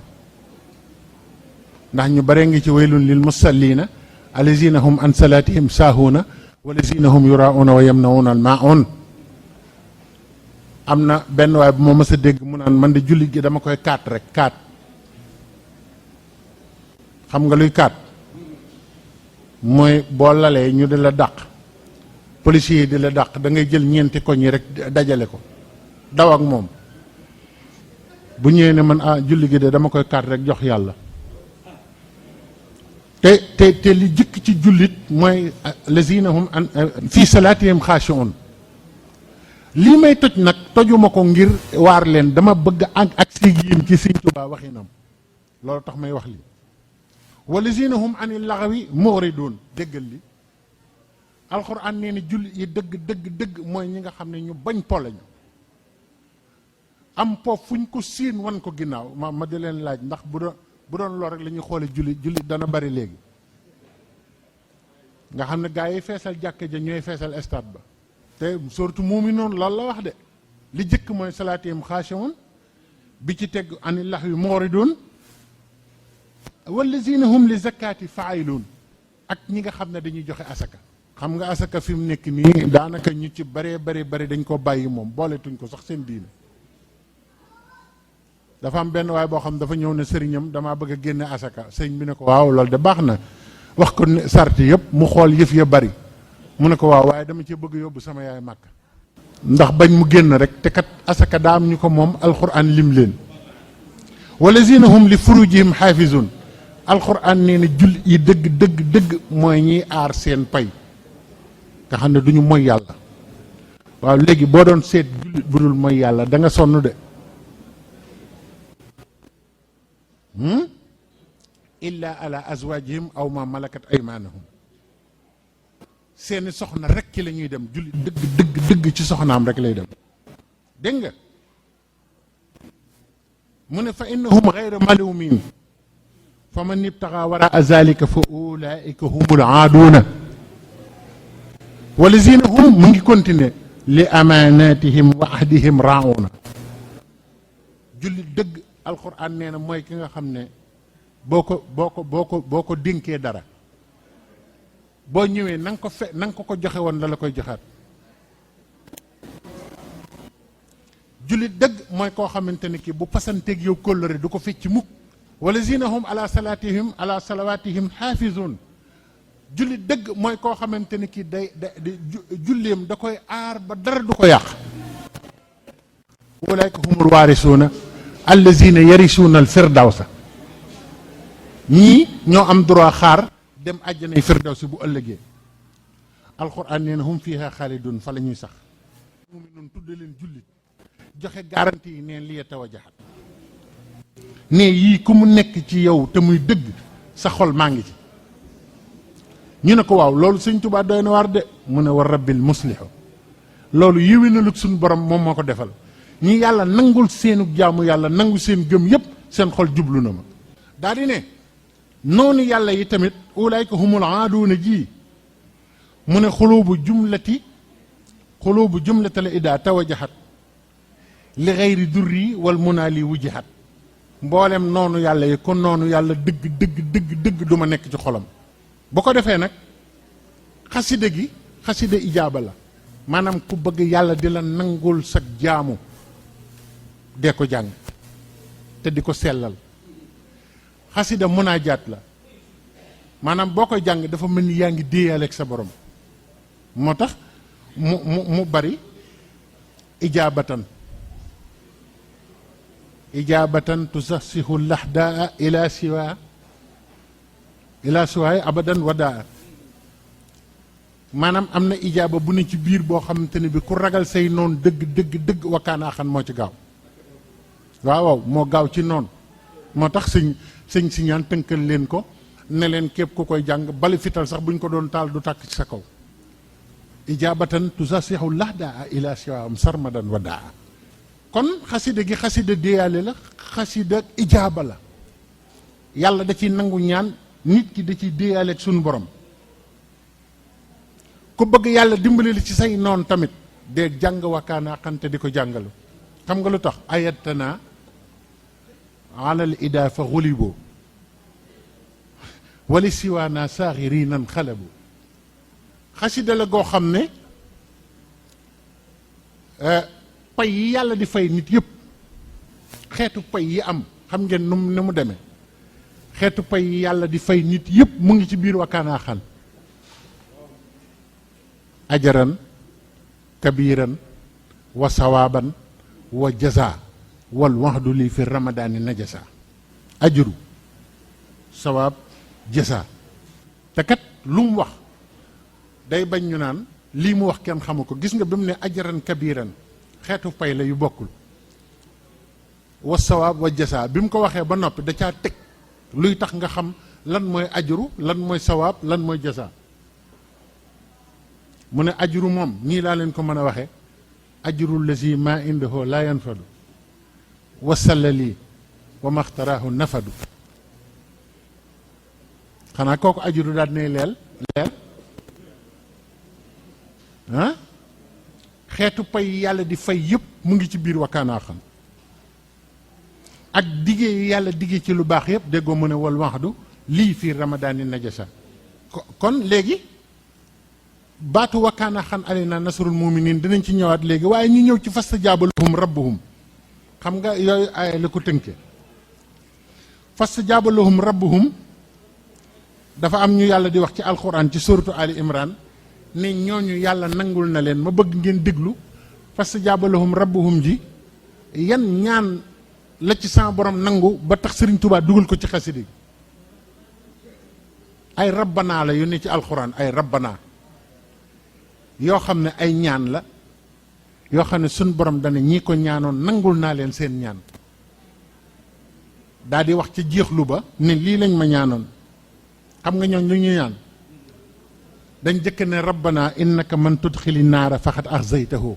ndax ñu bare ngi ci waylun lil musallina alazina hum an salaatihim saahuuna walazina hum yurauna wa yamnauna al maun am na benn waay bu ma mës a dégg mu naan man de jullit gi dama koy kaat rek kaat xam nga luy kaat mooy boo lalee ñu di la dàq policiers yi di la dàq da ngay jël ñeenti koñ yi rek dajale ko daw ak moom bu ñëwee ne man julli gi de dama koy kaat rek jox yàlla te li jëkk ci jullit mooy lazina hum fii salaatihim xaashi'un lii may toj nag tojuma ko ngir waar leen dama bëgg ak si yéen ci Sëñ Tuubaa waxinam loolu tax may wax li walazina hum anil laghwi mu'ridun déggal li alxuraan nee na jullit yi dëgg mooy ñi nga xam ne ñu bañ po lañu am po fuñ ko siin wan ko ginnaaw ma di leen laaj ndax bu doon lool rek la ñuy xoole jullit dana bari léegi nga xam ne gaa yi feesal jàkka ja ñooy feesal stade ba te surtout mu'minuun loolu la wax de li jëkk mooy salaatihim xaashi'uun bi ci teg anil lahwi mu'riduun wallazina hum li zakaati faa'iluun ak ñi nga xam ne dañuy joxe asaka xam nga asaka fi mu nekk nii daanaka ñu ci bari dañ ko bàyyi moom booletuñ ko sax seen diine dafa am benn waay boo xam dafa ñëw ne sëriñam damaa bëgg a génne asaka sëriñ bi ne ko waaw loolu de baax na wax ko ne sarti yëpp mu xool yëf ya bari mu ne ko waaw waaye dama ci bëgg yóbbu sama yaay màkk ndax bañ mu génn rek te kat asaka daa am ñu ko moom alxuraan lim leen walazina hum li furujihim xaafizun alxuraan nee na jullit yi dëgg mooy ñiy aar seen pay nga xam ne duñu mooy yàlla waaw léegi boo doon seet jullit bu dul mooy yàlla da nga sonn de illa ala azwajihim aw ma malakat aymanuhum seeni soxna rek ci la ñuy dem julli dëgg ci soxnaam rek lay dem dégg nga mu ne fa innahum ghayra malumin fa man ibtaxa wara zalika fa ulaika humul aaduuna walazina hum mu ngi continuer li amanatihim wa ahdihim rauna julli dëgg alquran nee na mooy ki nga xam ne boo ko dénkee dara boo ñëwee na nga ko joxe woon la koy joxaat jullit dëgg mooy koo xamante ne ki bu pasanteeg yow kóllëre du ko fecc mukk walazina hum ala salawatihim xaafizun jullit dëgg mooy koo xamante ne ki julleem da koy aar ba dara du ko yàq ulaika humul waarisuuna allazina yarisuuna al firdawsa ñii ñoo am droit xaar dem àjjanay firdawsi bu ëllëgee alquran nee na hum fiha xaalidun fa la ñuy sax mu'minun tudde leen jullit joxe garantie yi neen li yatawajahat ne yii ku mu nekk ci yow te muy dëgg sa xol maa ngi ci ñu ne ko waaw loolu sëñ Tuubaa doy na waar de mu ne wa rabbil muslihu loolu yéwénalug suñu borom moom moo ko defal ñi yàlla nangul seenu jaamu yàlla nangu seen gëm yépp seen xol jublu na ma daal di ne noonu yàlla yi tamit ulaayka humul aaduuna ji mu ne xuluubu jumlatal idaa tawajahat li xayri durri wal munaali wujihat mboolem noonu yàlla yi kon noonu yàlla dëgg du ma nekk ci xolam bu ko defee nag xasida gi xasida ijaaba la maanaam ku bëgg yàlla di la nangul sa jaamu dee ko jàng te di ko sellal xasida munaajaat la maanaam boo koy jàng dafa mel ni yaa ngi déeyaleeg sa borom moo tax mu bari ijaabatan tusassihu lahdaa ila siwaay abadan wadaa maanaam am na ijaaba bu ne ci biir boo xamante ne bi ku ragal say noon dëgg wakkaanaa xan moo ci gaaw waaw moo gaaw ci noonu moo tax sëñ si ñaan tënkal leen ko ne leen képp ku koy jàng bali fital sax buñ ko doon taal du tàkk ci sa kaw ijaabatan tusassihu lahdaa ila siwaam sarmadan wadaa kon xasida gi xasida déyaale la xasida ijaaba la yàlla da ciy nangu ñaan nit ki da ciy déyaale ak suñu borom ku bëgg yàlla dimbali la ci say noon tamit de jàng wakkaanaa xante di ko jàngalu xam nga lu tax ayatana alal ida fa xulibo wali siwaana saaxirinan xalabu xasida la goo xam ne pay yi yàlla di fay nit yëpp xeetu pay yi am xam ngeen nu mu demee xeetu pay yi yàlla di fay nit yëpp mu ngi ci biir wakkaanaa xan ajaran kabiran wa sawaaban wa jaza wal waxdu lii fi ramadaani najasa ajru sawaab jaza te kat lu mu wax day bañ ñu naan lii mu wax kenn xamu ko gis nga bi mu ne ajaran kabiran xeetu pay la yu bokkul wa sawaab wa jaza bi mu ko waxee ba noppi da caa teg luy tax nga xam lan mooy ajru lan mooy sawaab lan mooy jaza mu ne ajru moom nii laa leen ko mën a waxee ajru lazi ma indahu la yanfadu wasalla lii wa maxtaraahu nafadu xanaa kooku ajru daal ne leel ah xeetu pay yàlla di fay yëpp mu ngi ci biir wakkaanaa xam ak diggee yi yàlla diggee ci lu baax yëpp déggoo mu ne wal waxdu lii fii ramadaani najasa kon léegi baatu wakkaana xan alina nasrul muminin dinañ ci ñëwaat léegi waaye ñu ñëw ci fastajaaba lahum rabbuhum xam nga yooyu ay la ko tënke fastajaaba lahum rabbuhum dafa am ñu yàlla di wax ci alquran ci suratu ali imran ne ñooñu yàlla nangul na leen ma bëgg ngeen déglu fastajaaba lahum rabbuhum ji yan ñaan la ci sama borom nangu ba tax Sëriñ Tuubaa dugal ko ci xasida gi ay rabbanaa la yu ne ci alquran ay rabbanaa yoo xam ne ay ñaan la yoo xam ne suñ borom dana ñii ko ñaanoon nangul naa leen seen ñaan daal di wax ci jeexlu ba ne lii lañ ma ñaanoon xam nga ñooñ lu ñu ñaan dañ jëkk ne rabbana innaka man tudxili naara faxat axzaytahu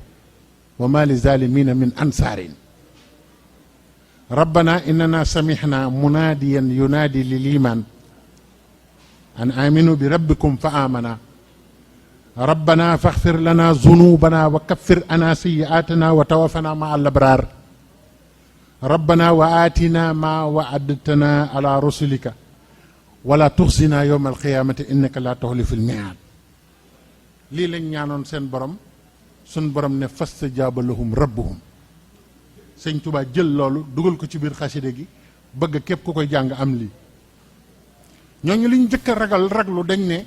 wa ma li zalimina min ansaarin rabbana innana samixna munaadiyan yunaadi lil iman an aminu bi rabbikum fa amana rabbana faxfir lana zunubana wa kaffir ana sayyi'atina wa tawafana ma al abrar rabbana wa atina ma wa'adtana ala rusulika wala tuxzina yawma alqiyamati innaka la tuxlifu almi'ad lii lañ ñaanoon seen borom suñ borom ne fastajaaba lahum rabbuhum sëñ Tuubaa jël loolu dugal ko ci biir xaside gi bëgg képp ku koy jàng am lii ñooñu li ñu njëkk a raglu dañ ne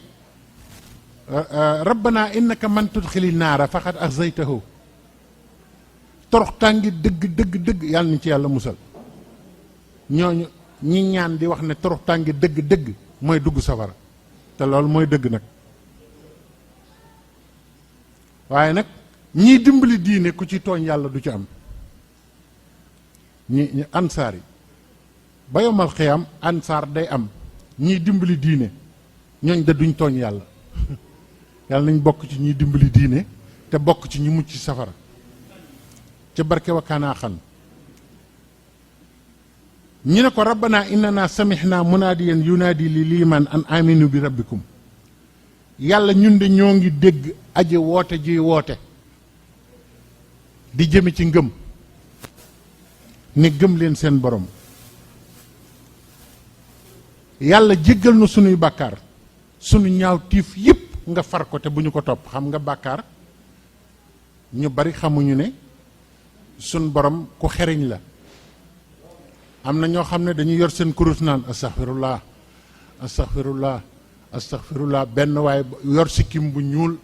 rabbana innaka man tudxili naara faqad axzaytahu torox tàngi dëgg yàlla ni ci yàlla musal ñooñu ñi ñaan di wax ne torox tàngi dëgg mooy dugg safara te loolu mooy dëgg nag waaye nag ñiy dimbali diine ku ci tooñ yàlla du ci am ñi ansaar yi ba yomal xiyam ansaar day am ñiy dimbali diine ñooñ da duñ tooñ yàlla yàlla nañ bokk ci ñuy dimbali diine te bokk ci ñu mucc ci safara ca barke wa kaana xan ñu ne ko rabbana innana samihna munaadiyan yunaadi li liimaan an aminu bi rabbikum yàlla ñun de ñoo ngi dégg aji woote ji woote di jëme ci ngëm ne gëm leen seen borom yàlla jéggal na sunuy bàkkaar sunu ñaaw tiif yépp nga far ko te bu ñu ko topp xam nga bàkkaar ñu bari xamuñu ne sun borom ku xereñ la am na ñoo xam ne dañuy yor seen kurus naan astaghfirullah astaghfirullah astaghfirullah benn waaye yor sikkim bu ñuul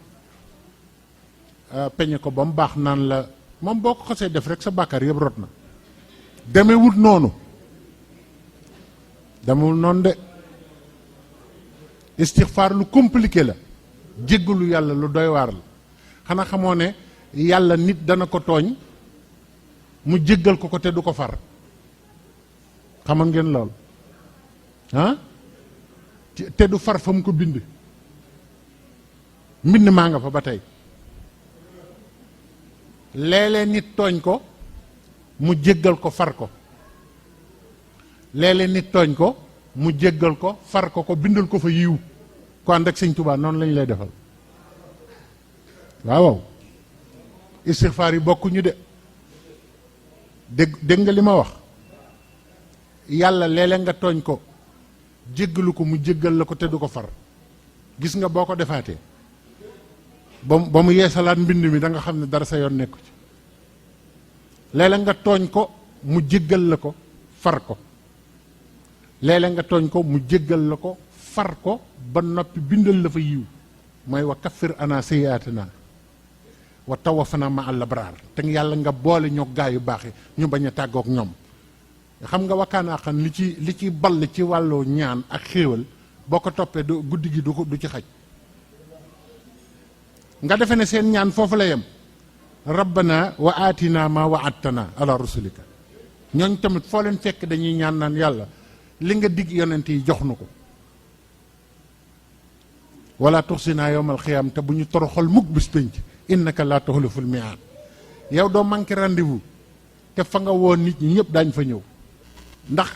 peñe ko ba mu baax naan la moom boo ko xasee def rek sa bàkkaar yëpp rot na demewut noonu demewul noonu de istighfar lu compliqué la jéggalu yàlla lu doy waar la xanaa xamoo ne yàlla nit dana ko tooñ mu jéggal ko te du ko far xamal ngeen lool ah te du far fa mu ko bind mbind maa nga fa ba tey léeg-léeg nit tooñ ko mu jéggal ko far ko léeg-léeg nit tooñ ko mu jéggal ko far ko bindal ko fa yiw ko ànd ak sëñ Tuubaa noonu lañ lay defal waaw istighfar yi bokkuñu de dégg nga li ma wax yàlla léeg-léeg nga tooñ ko jéggalu ko mu jéggal la ko te du ko far gis nga boo ko defaatee ba mu yeesalaat mbind mi da nga xam ne dara sa yoon nekku ci léeg-léeg nga tooñ ko mu jéggal la ko far ko léeg-léeg nga tooñ ko mu jéggal la ko far ko ba noppi bindal la fa yiw mooy wa kaffir ana sayyi'atina wa tawaffana ma al abraar te yàlla nga boole ñoo gaa yu baax yi ñu bañ a tàggook ñoom xam nga wakkaanaa xam li ci ball ci wàllu ñaan ak xéewal boo ko toppee du guddi gi du ci xaj nga defe ne seen ñaan foofu la yem rabbana wa atina ma wa'adtana ala rusulika ñooñ tamit foo leen fekk dañuy ñaan naan yàlla li nga dig yonent yi jox nu ko wala tuxsina yawmal xiyaam te bu ñu toroxal mukk bis pénc innaka laa tuxliful mi'aad yow doo manqué rendez-vous te fa nga woon nit ñi ñëpp daañ fa ñëw ndax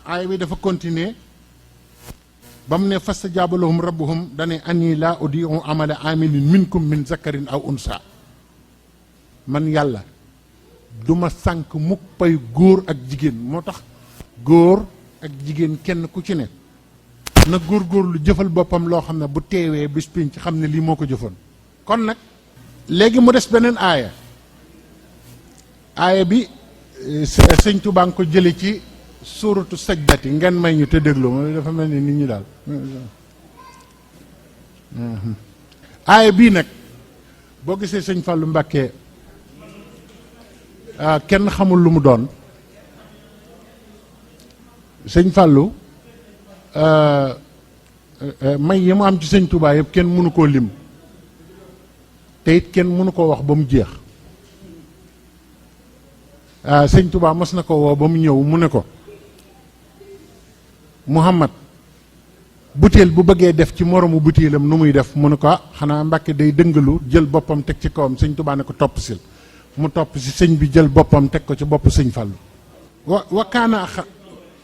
aaya bi dafa continuer ba mu ne fastajaaba lahum rabbuhum dane anni laa udii'u amala aamilin minkum min zakarin aw unsa man yàlla du ma sànk mukk pay góor ak jigéen moo tax góor ak jigéen kenn ku ci ne na góor-góor lu jëfal boppam loo xam ne bu teewee bis pénc xam ne lii moo ko jëfoon kon nag léegi mu des beneen aaya bi sëñ Tuubaa nga ko jële ci suuratu sajdati ngeen may ñu te déglu ma dafa mel ni nit ñi daal aaya bii nag boo gisee sëñ Fàllu Mbàkke kenn xamul lu mu doon sëñ Fàllu may yi mu am ci sëñ Tuubaa yëpp kenn mënu koo lim te it kenn mënu koo wax ba mu jeex sëñ Tuubaa mos na ko woo ba mu ñëw mu ne ko Muhammad butéel bu bëggee def ci moromu butéelam nu muy def mu ne ko xanaa Mbàkke day dëngalu jël boppam teg ci kawam sëñ Tuubaa ne ko topp sil mu topp si sëñ bi jël boppam teg ko ci bopp sëñ Fàllu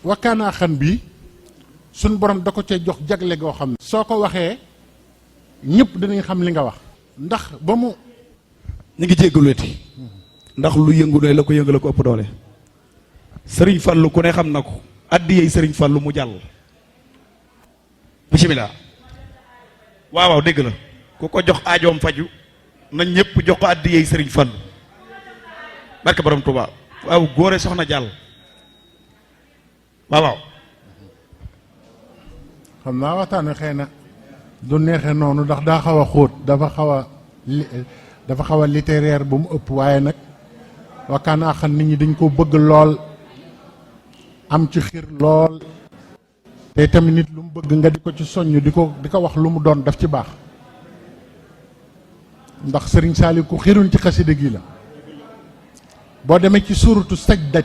wakkaanaa xan bi suñ borom da ko cee jox jagle goo xam ne soo ko waxee ñëpp dinañ xam li nga wax ndax ba mu ñu ngi jéggalueti ndax lu yëngu doy la ko yëngu la ko ëpp doole sëriñ Fàllu ku ne xam na ko addiyey sëriñ Fàllu mu jàll bismillah waaw dégg la ku ko jox aajoom faju na ñëpp jox ko addiyey sëriñ Fàllu barke borom Tuubaa waaw góore soxna jàll waaw xam naa waxtaan wi xëy na du neexe noonu ndax daa xaw a xóot dafa xaw a littéraire bu mu ëpp waaye nag wakkaanaa xam nit ñi dañ ko bëgg lool am ci xir lool te tamit nit lu mu bëgg nga di ko ci soññ di ko wax lu mu doon daf ci baax ndax sëriñ Saaliw ku xiruñ ci xasida gi la boo demee ci suuratu sajda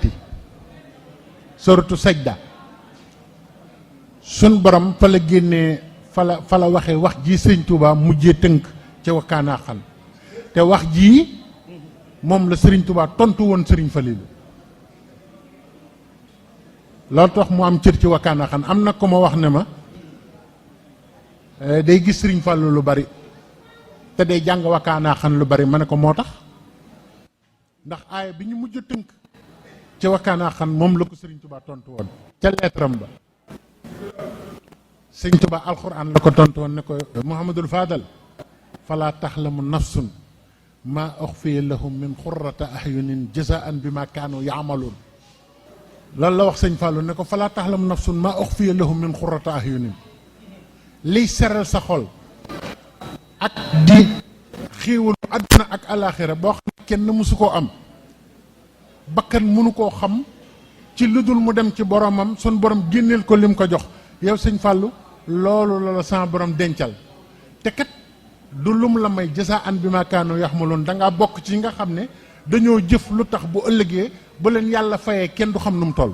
sun borom fa la génnee fala waxee wax ji sëñ Touba mujjee tënk ca wakkaanaa xan te wax jii moom la sëriñ Touba tontu woon sëriñ Falilou loolu tax mu am cër ci wakkaanaa xan am na ko ma wax ne ma day gis sëriñ Fallou lu bari te day jàng wakkaanaa xan lu bari ma ne ko moo tax ndax aaya bi ñu mujj tënk ci wakkaanaa xan moom la ko sëriñ Touba tontu woon ca leetaram ba sëriñ Touba alxuraan la ko tontu woon ne ko Muhammadul Fadal falaa taxlamu nafsun maa uxfiya lahum min xurrata ahyunin jazaan bi ma kaanu yaamaluun loolu la wax sëñ Fallou ne ko falaa taxlamu nafsun maa uxfiya lahum min xurrata ahyunin liy seral sa xol ak di xéewalu àdduna ak alaaxira boo xam ne kenn mësu koo am bakkan mënu koo xam ci lu dul mu dem ci boromam sun borom génneel ko lim ko jox yow sëñ Fallou loolu la la sama borom dencal te kat du lum la may jasaan bi ma kaanu yaxmaloon dangaa bokk ci nga xam ne dañoo jëf lu tax bu ëllëgee bu leen yàlla fayee kenn du xam nu mu toll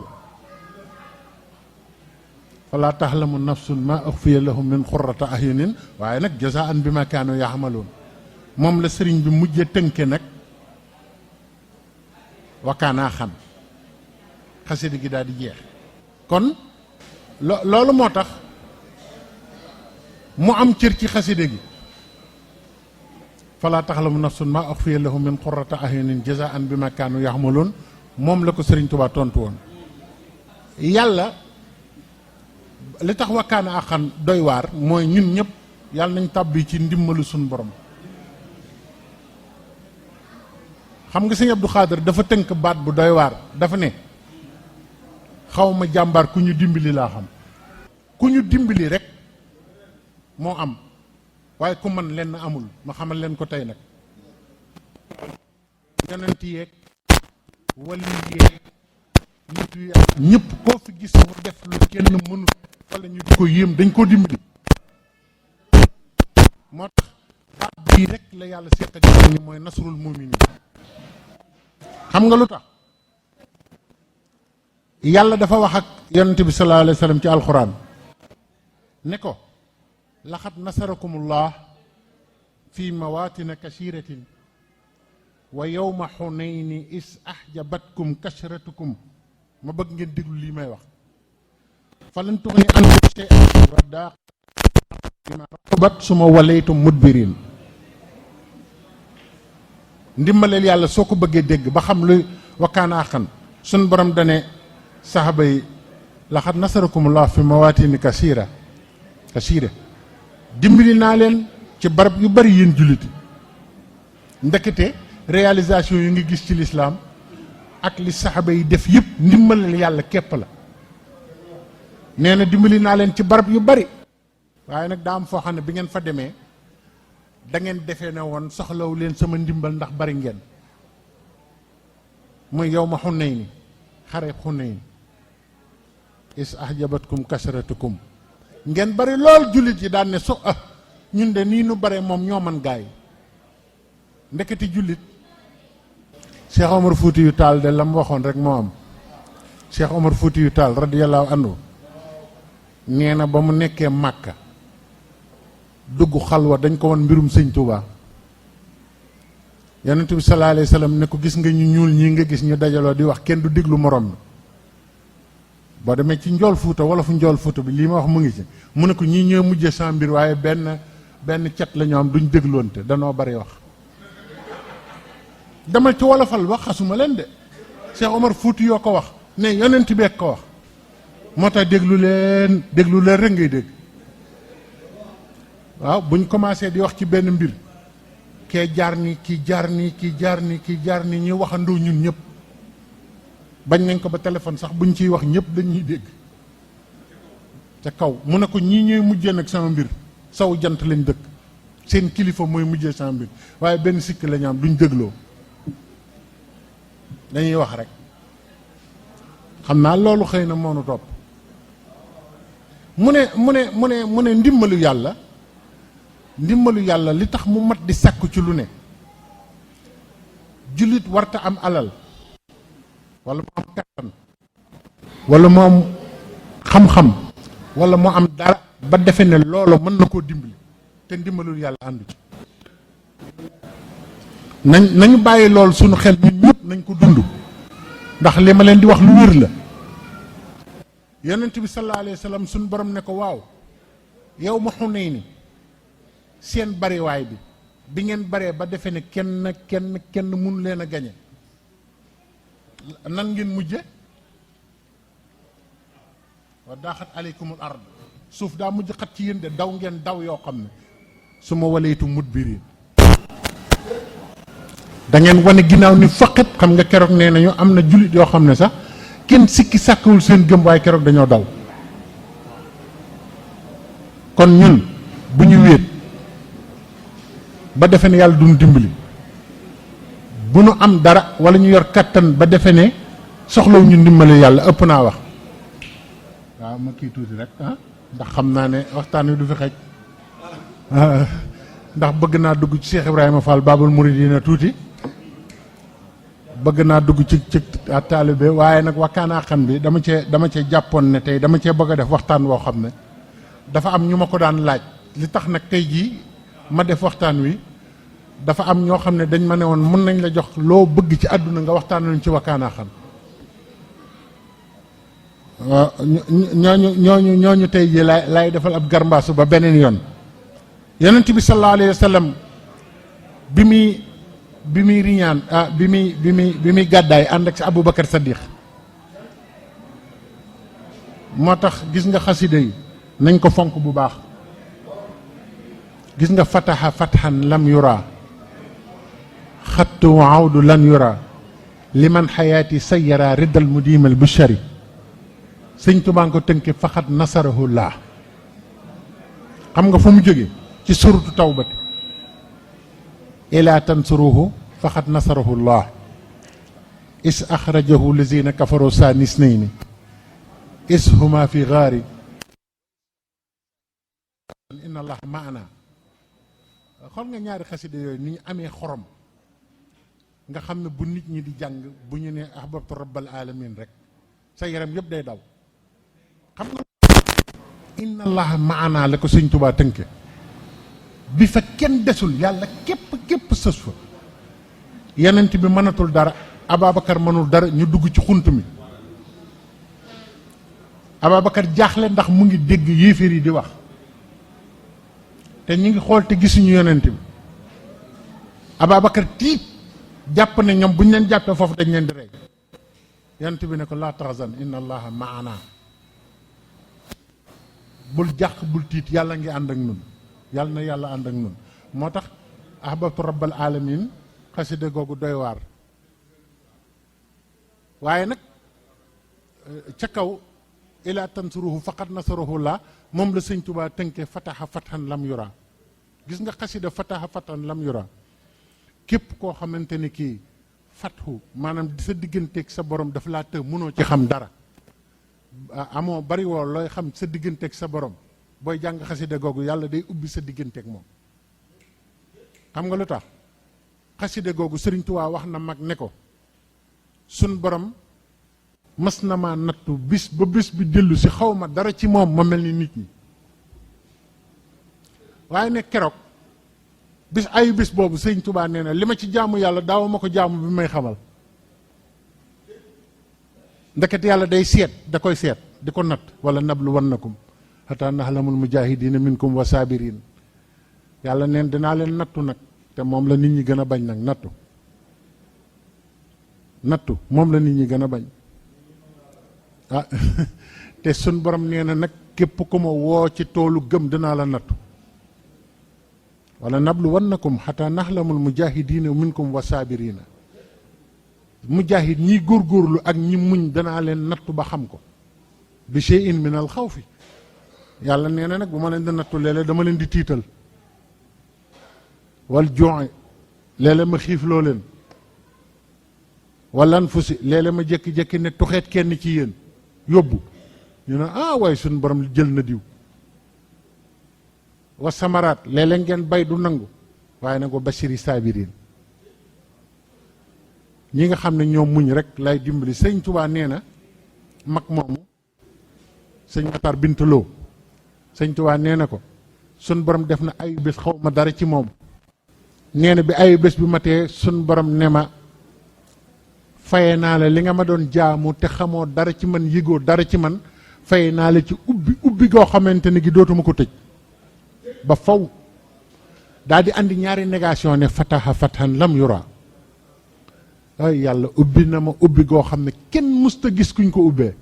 falaa taxlamu nafsun ma uxfiya lahum min xurrata ahyunin waaye nag jasaan bi ma kaanu yaxmaloon moom la sëriñ bi mujjee tënke nag wakkaanaa xam xasida gi daal di jeex kon loolu moo tax mu am cër ci xasida gi falaa taxlamu nafsun maa uxfiya lahum min qurrati ahyunin jazaan bi ma kaanu yaxmaloon moom la ko sëriñ Tuubaa tontu woon yàlla li tax wakkaana axan doy waar mooy ñun ñëpp yàlla nañ tàbbi ci ndimbalu suñ borom xam nga sëñ Abdou Khader dafa tënk baat bu doy waar dafa ne xaw ma jàmbaar ku ñu dimbali laa xam ku ñu dimbali rek moo am waaye ku man lenn amul ma xamal leen ko tey nag yonent yeeg wali yeeg nit yi ñëpp koo fi gis mu def lu kenn mënut wala ñu di ko yéem dañ koo dimbali moo tax baat bii rek la yàlla seq ak ni mooy nasrul muminin xam nga lu tax yàlla dafa wax ak yonent bi sallallahu alayhi wa sallam ci alxuraan ne ko laxat nasarakumullah fi mawaatina kasiratin wa yowma xunayni is ahjabatkum kasratukum ma bëgg ngeen déglu lii may wax falan tuxni ankum shay'an raddaa bima raxubat suma walaytum mudbirin ndimbaleel yàlla soo ko bëggee dégg ba xam lu wakkaana axan sun borom dane saxaba yi laxat nasarakumullah fi mawaatini kasira dimbali naa leen ci barab yu bari yéen julliti ndekete réalisation yi nga gis ci lislaam ak li saxaba yi def yëpp ndimbaleel yàlla képp la nee na dimbali naa leen ci barab yu bari waaye nag daa am foo xam ne bi ngeen fa demee da ngeen defee ne woon soxlawu leen sama ndimbal ndax bari ngeen muy yow ma Xunayn xare Xunayn is ahjabatkum kasratukum ngeen bari lool jullit yi daan ne ñun de nii nu bare moom ñoo man gaay ndeketi jullit Cheikh Omar Fouti yu Taal de la mu waxoon rek moo am Cheikh Omar Fouti yu Taal radiyallahu anhu nee na ba mu nekkee Màkka dugg xalwa dañ ko won mbirum sëñ Touba yonent bi sallallahu alayhi wa sallam ne ko gis nga ñu ñuul ñii nga gis ñu dajaloo di wax kenn du déglu morom mi boo demee ci njool fuuta wala fu njool fuuta bi lii ma wax mu ngi ci mu ne ko ñii ñoo mujjee sans mbir waaye benn cet la ñu am duñ dégloonte danoo bari wax demal ci wolofal wax xasuma leen de Cheikh Omar Fouti yoo ko wax ne yonent beeg ko wax moo tax déglu leen rek ngay dégg waaw buñ commencé di wax ci benn mbir kee jaar ni kii jaar ni kii jaar ni kii jaar ni ñuy waxandoo ñun ñëpp bañ nañ ko ba téléphone sax buñ ciy wax ñëpp dañuy dégg ca kaw mu ne ko ñii ñooy mujjee nag sama mbir saw jant lañ dëkk seen kilifa mooy mujjee sama mbir waaye benn sikk lañ am duñ dégloo dañuy wax rek xam naa loolu xëy na moonu topp mu ne ndimbalu yàlla li tax mu mat di sàkku ci lu ne jullit warta am alal wala mu am kattan wala mu am xam-xam wala mu am dara ba defe ne loolu mën na koo dimbali te ndimbalul yàlla àndu ci. nañu bàyyi loolu sunu xel ñun ñëpp nañ ko dund, ndax li ma leen di wax lu wér la. yonent bi sallallahu alayhi wa sallam sunu borom ne ko waaw yow ma Xunayni seen bariwaay bi ngeen baree ba defe ne kenn mun leen a gañe nan ngeen mujje wa daaxat aleykumul ard, suuf daa mujj xat ci yéen de, daw ngeen daw yoo xam ne su ma walaytu mudbirin da ngeen wane ginnaaw ni faqit. xam nga keroog nee nañu am na jullit yoo xam ne sax kenn sikki sàkkawul seen gëm, waaye keroog dañoo daw. kon ñun bu ñu wéet ba defe ne yàlla duñu dimbali, bu nu am dara wala ñu yor kattan ba defe ne soxlawu ñu ndimbali yàlla, ëpp naa wax. waaw ma kii tuuti rek ndax xam naa ne waxtaan wi du fi xej, ndax bëgg naa dugg ci Cheikh Ibrahima Fall Babul Mouridina tuuti, bëgg naa dugg ci taalibe, waaye nag wakkaanaa xam bi dama cee jàppoon ne tey dama cee bëgg a def waxtaan woo xam ne dafa am ñu ma ko daan laaj. li tax nag tey jii ma def waxtaan wi, dafa am ñoo xam ne dañ ma ne woon mën nañ la jox loo bëgg ci àdduna nga waxtaan luñ ci wakkaanaa xam. ñooñu tey jii laay defal ab garmbaasu ba beneen yoon. yonent bi sallallahu alayhi wa sallam bi muy riñaan bi muy gàddaay ànd ak si Aboubacar Saddiq, moo tax gis nga xasida yi nañ ko fonk bu baax. gis nga fataha fathan lam yura xattu awdu lan yura liman xayaati sayara riddal mudimal bushari. sëñ Tuubaa nga ko tënke faxat nasarahullah. xam nga fu mu jóge ci suratu tawbati ila tansuruhu faxat nasarahullah is axrajahu lazina kafaru saani isnayni is huma fi gaari inna allah maana. xool nga ñaari xasida yooyu ni ñu amee xorom, nga xam ne bu nit ñi di jàng bu ñu ne ahbabtu rabbal alamin rek sa yaram yëpp day daw. xam nga inna allah maana la ko sëñ Tuubaa tënke, bi fa kenn desul, yàlla képp sës fa. yonent bi mënatul dara, Ababacar mënul dara, ñu dugg ci xunt mi. Ababacar jaaxle ndax mu ngi dégg yéeféer yi di wax te ñu ngi xool te gisuñu yonent bi. Ababacar tiit jàpp ne ñoom bu ñu leen jàppee foofu dañ leen di rey. yonent bi ne ko laa tahzan inna allaha maana, bul jàq bul tiit, yàlla ngi ànd ak nun, yàlla na yàlla ànd ak nun. moo tax ahbabtu rabbal alamin xasida googu doy waar. waaye nag ca kaw ila tansuruhu faqat nasarahullah moom la sëñ Tuubaa tënkee fataha fathan lam yura. gis nga xasida fataha fathan lam yura, képp koo xamante ni kii fathu maanaam sa digganteeg sa borom daf laa të mënoo ci xam dara, amoo bari woo looy xam sa digganteeg sa borom, booy jàng xasida googu yàlla day ubbi sa digganteeg moom. xam nga lu tax? xasida googu Sëriñ Tuubaa wax na mag ne ko sun borom mas na maa nattu bis ba bis bi dellu si xaw ma dara ci moom ma mel ni nit ñi, waaye ne keroog bis boobu Sëriñ Tuubaa nee na li ma ci jaamu yàlla daaw ma ko jaamu bi may xamal. ndeket yàlla day seet, da koy seet di ko natt. wala nablu wannakum hatta nahlamul mujahidina minkum wa sabirin. yàlla neen dinaa leen nattu nag, te moom la nit ñi gën a bañ nag. nattu moom la nit ñi gën a bañ. te sun borom nee na nag képp ku ma woo ci toolu gëm dinaa la nattu. wala nablu wannakum hatta nahlamul mujahidina minkum wa sabirina. mujahid ñi góorgóorlu ak ñi muñ danaa leen nattu ba xam ko. bi shay'in min al xawfi. yàlla nee na nag bu ma leen di nattu léeg-léeg dama leen di tiital. wal ju'i léeg-léeg ma xiifloo leen. wala anfusi léeg-léeg ma jékki-jékki ne tuxeet kenn ci yéen yóbbu ñu ne waaye suñu borom jël na diw. wa samaraat léeg-léeg ngeen bay du nangu, waaye nag wa bashiri saabiriin. ñi nga xam ne ñoom muñ rek lay dimbali. sëñ Tuubaa nee na mag moomu sëñ Matar Bintaloo sëñ Tuubaa nee na ko sun borom def na ayu bés xaw ma dara ci moom nee na bi ayu bés bi matee sun borom ne ma faye naa la li nga ma doon jaamu te xamoo dara ci man yëgoo dara ci man faye naa la ci ubbi goo xamante ni gi dootuma ko tëj ba faw daal di andi ñaari négation ne fataha fathan lam yura ay yàlla ubbi na ma ubbi goo xam ne kenn musta gis kuñ ko ubbee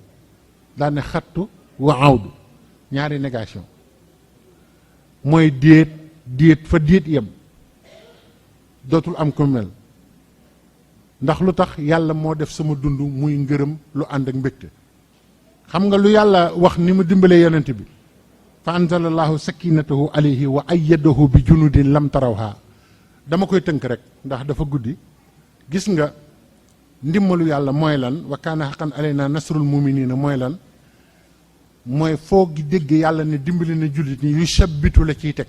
daal ne xattu wa awdu ñaari négation mooy déet fa déet yem dootul am ko mel ndax lu tax yàlla moo def sama dund muy ngërëm lu ànd ak mbégte xam nga lu yàlla wax ni mu dimbalee yonent bi fa anzalallahu sakinatahu alayhi wa ayyadahu bi junudin lam tarawha dama koy tënk rek ndax dafa guddi gis nga ndimbalu yàlla mooy lan wa kaana haqqan alayna nasrul muminina mooy lan mooy foo gi dégg yàlla ne dimbali na jullit ñi yu sabbitu la ciy teg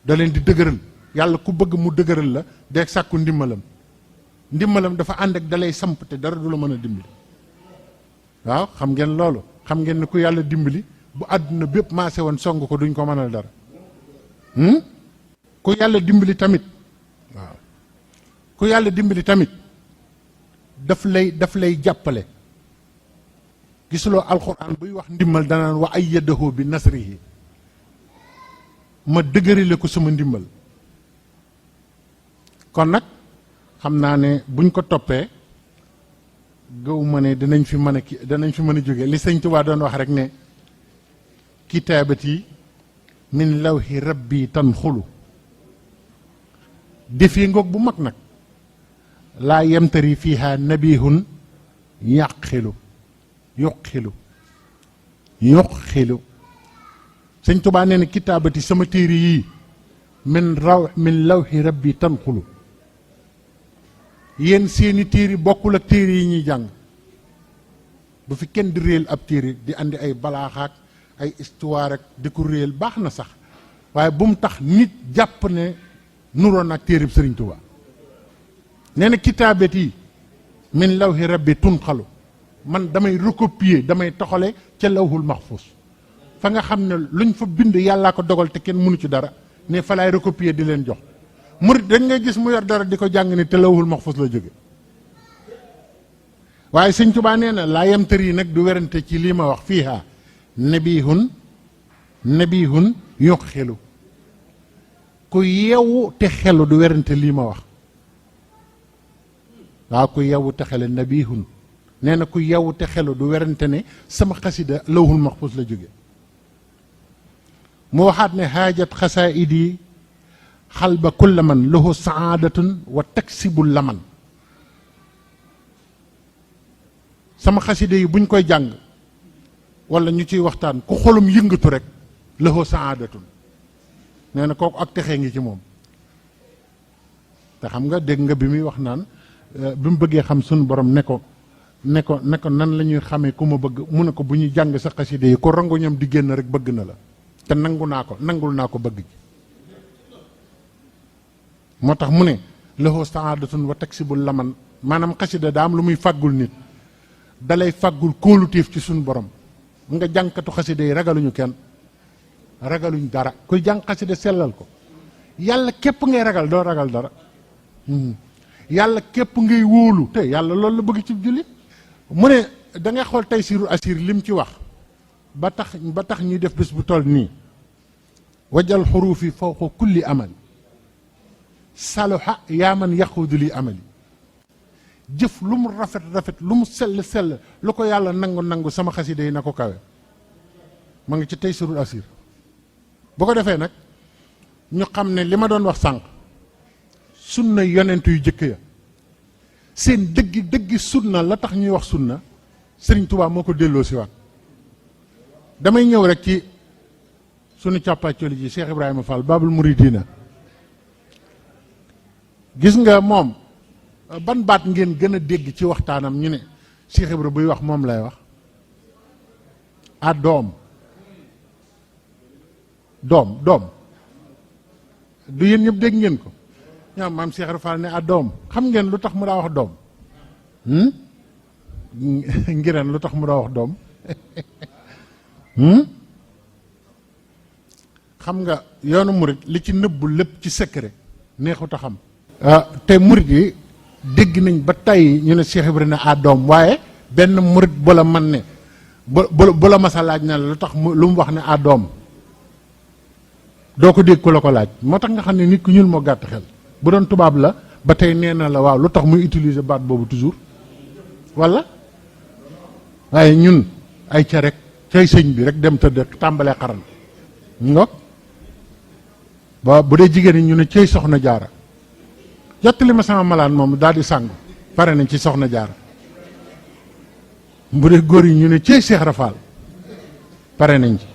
da leen di dëgëral yàlla ku bëgg mu dëgëral la de sàkku ndimbalam dafa ànd ak dalay samp te dara du la mën a dimbali waaw xam ngeen loolu xam ngeen ne ku yàlla dimbali bu àdduna bépp maase woon song ko duñ ko mënal dara ku yàlla dimbali tamit waaw ku yàlla dimbali tamit daf lay jàppale gisuloo alxuraan buy wax ndimbal danaan wa ayyadahu bi nasrihi ma dëgërile ko sama ndimbal kon nag xam naa ne buñ ko toppee gëw ma ne danañ fi mën a jóge li sëñ Tuubaa doon wax rek ne kitaabati min lawhi rabbi tanxulu defi ngoog bu mag nag laa yemtari fiha nabihun yuqilu sëñ Tuubaa nee na kitaabati sama téere yii min lawhi rabbi tanxulu yéen seeni téere bokkul ak téere yi ñuy jàng bu fi kenn di réel ab téere di andi ay balaaxaak ay histoire ak di ko réel baax na sax waaye bu mu tax nit jàpp ne nuroon ak téere bi sëriñ Tuubaa nee na kitaabat yi min lawhi rabbi tunxalu man damay recopier damay toxale ca lawhul mahfuz fa nga xam ne luñ fa bind yàllaa ko dogal te kenn mënu ci dara ne fa laay recopier di leen jox murit dañ ngay gis mu yor dara di ko jàng ni te lawhul mahfuz la jóge waaye sëñ Tuubaa nee na laa yemtar yi nag du werante ci lii ma wax fiiha nabihun yokk xelu ku yeewu te xelu du werante lii ma wax waaw ku yeewu te xelu nabihun nee na ku yeewu te xelu du werante ne sama xasida lawhul mahfuz la jóge mu waxaat ne haajat xasaayidi xalba kulla man lahu saadatun wa taksibul laman sama xasida yi buñ koy jàng wala ñu ciy waxtaan ku xolum yëngatu rek lahu saadatun nee na kooku ak texee ngi ci moom te xam nga dégg nga bi muy wax naan bi mu bëggee xam suñu borom ne ko nan la ñuy xamee ku ma bëgg mu ne ko bu ñuy jàng sa xasida yi ko rango ñam di génn rek bëgg na la te nangul naa ko bëgg gi moo tax mu ne lahu saadatun wa taksibul laman maanaam xasida daa am lu muy fàggul nit dalay fàggul kóolutéef ci suñu borom nga jànkatu xasida yi ragaluñu kenn ragaluñ dara kuy jàng xasida sellal ko yàlla képp ngay ragal doo ragal dara yàlla képp ngay wóolu te yàlla loolu la bëgg ci jullit mu ne da ngay xool Taysiirul Asiir lim ci wax ba tax ñuy def bés bu toll nii wajal xuruufi fawqa kulli amal saluha yaa man yaquudu li amali jëf lu mu rafet lu mu sell lu ko yàlla nangu sama xasida yi na ko kawe ma ngi ci Taysiirul Asiir bu ko defee nag ñu xam ne li ma doon wax sànq sunna yonent yu jëkk ya seen dëggi sunna la tax ñuy wax sunna Sëriñ Tuubaa moo ko delloo si waat damay ñëw rek ci sunu càppaacoli ji Cheikh Ibrahima Fall Babul Mouridina gis nga moom ban baat ngeen gën a dégg ci waxtaanam ñu ne Cheikh Ibrahima buy wax moom lay wax a doom du yéen ñëpp dégg ngeen ko ñoom maam Cheikh Ibrahima Fall ne a doom xam ngeen lu tax mu daa wax doom ngireen lu tax mu daa wax doom xam nga yoonu murit li ci nëbbu lépp ci secret neexut a xam. te murit yi dégg nañ ba tey ñu ne Cheikh Ibrahima a doom waaye benn murit bu la man ne bu la masa laaj na lu tax lu mu wax ne a doom doo ko dégg ku la ko laaj moo tax nga xam ne nit ku ñuul moo gàtt xel bu doon tubaab la ba tey nee na la waaw lu tax muy utiliser baat boobu toujours walla waaye ñun ay ca rek cay sëñ bi rek dem tëdd tàmbalee xaran nga ba bu dee jigéen ñi ñu ne cay soxna jaara jottali ma sama malaan moom daal di sàngu pare nañ ci soxna jaara bu dee góor yi ñu ne cey Seex Rafaal pare nañ ci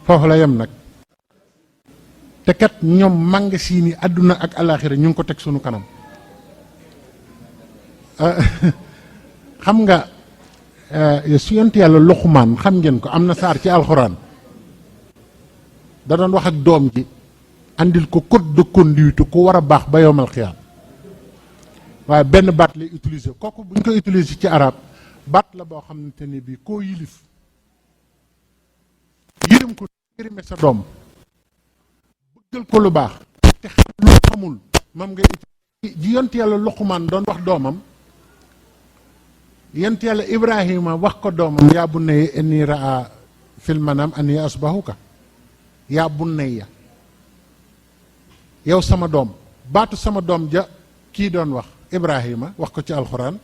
foofu la yem nag te kat ñoom màng sii ni àdduna ak alaaxira ñu ngi ko teg sunu kanam xam nga su yonent yàlla Luqmaan xam ngeen ko am na saar ci alxuraan da doon wax ak doom ji andil ko code de conduite ku war a baax ba yowmal xiyaam waaye benn baat lay utiliser kooku bu ñu ko utiliser ci arab baat la boo xamante ni bii koo yilif yërëm ko yërëme sa doom bëggal ko lu baax te xam lu xamul moom ngay ji yont yàlla Luqmaan doon wax doomam yont yàlla Ibrahima wax ko doomam yaa bunayya inni raa fil manam anni asbahuka yaa bunayya yow sama doom baatu sama doom ja kii doon wax Ibrahima wax ko ci alxuraan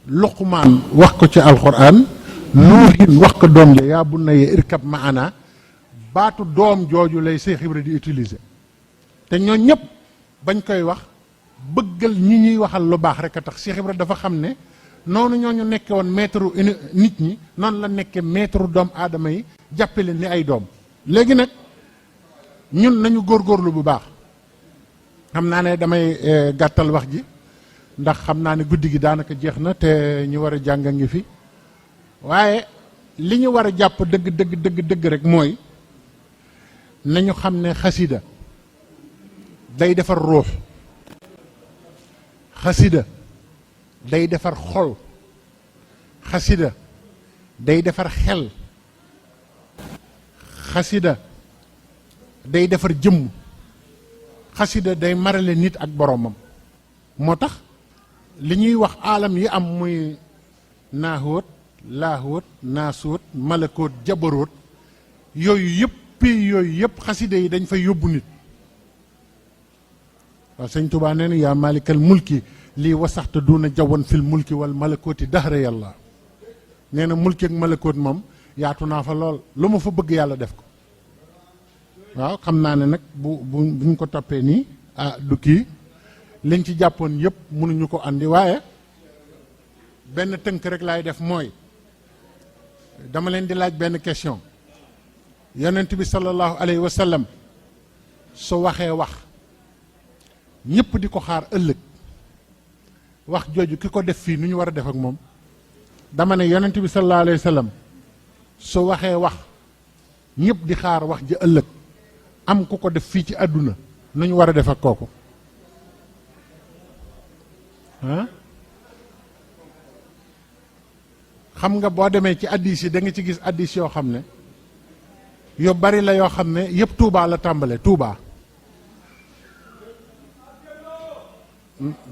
Luqmaan wax ko ci alxuraan Nuuhin wax ko doom ja yaa bunayya irkab maana baatu doom jooju lay Seex Ibra di utiliser te ñoo ñëpp bañ koy wax bëggal ñi ñuy waxal lu baax rek a tax Seex Ibra dafa xam ne noonu ñoo ñu nekke woon maître nit ñi noonu la nekke maître doom aadama yi jàppe leen ni ay doom léegi nag ñun nañu góorgóorlu bu baax xam naa ne damay gàttal wax ji ndax xam naa ne guddi gi daanaka jeex na te ñu war a jàng ngi fi waaye li ñu war a jàpp dëgg rek mooy nañu xam ne xasida day defar ruux xasida day defar xol xasida day defar xel xasida day defar jëmm xasida day marale nit ak boroomam moo tax li ñuy wax aalam yi am muy naahoot laahoot naasuut malakoot jabaroot yooyu yëpp xasida yi dañ fay yóbbu nit waaw sëñ Tuubaa nee na yaa maalikal mulki lii wasaxta duna jawan fil mulki wal malakooti dahra yàlla nee na mulki ak malakoot moom yaatu naa fa lool lu ma fa bëgg yàlla def ko waaw xam naa ne nag buñ ko toppee nii du kii liñ ci jàppoon yëpp mënuñu ko andi waaye benn tënk rek laay def mooy dama leen di laaj benn question yonent bi sallallahu alayhi wa sallam su waxee wax ñëpp di ko xaar ëllëg wax jooju ki ko def fii nu ñu war a def ak moom dama ne yonent bi sallallahu alayhi wa sallam su waxee wax ñëpp di xaar wax ji ëllëg am ku ko def fii ci àdduna nu ñu war a def ak kooku xam nga boo demee ci addis yi da nga ci gis addis yoo xam ne yu bari la yoo xam ne yëpp Touba la tàmbale Touba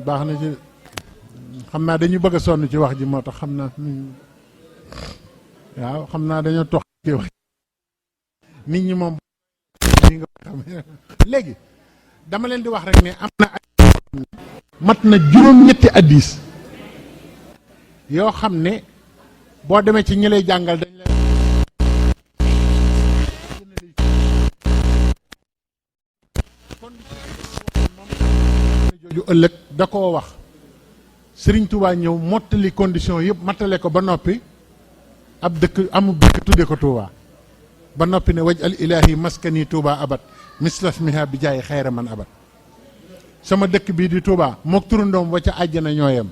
baax na ci xam naa dañuy bëgg a sonn ci wax ji moo tax xam naa waaw xam naa dañoo tox ci wax nit ñi moom ñi nga xam léegi dama leen di wax rek ne am na ay mat na juróom-ñetti addis yoo xam ne boo demee ci ñi lay jàngal dañ leen jooju ëllëg da koo wax Sëriñ Tuubaa ñëw mottali condition yëpp mattale ko ba noppi ab dëkk amul dëkk tudde ko Tuubaa ba noppi ne waj al ilaahi maskani Tuubaa abat mislasmiha bi jaay xayra man abat sama dëkk bii di Tuubaa mook turandoom wa ca àjjana ñooyam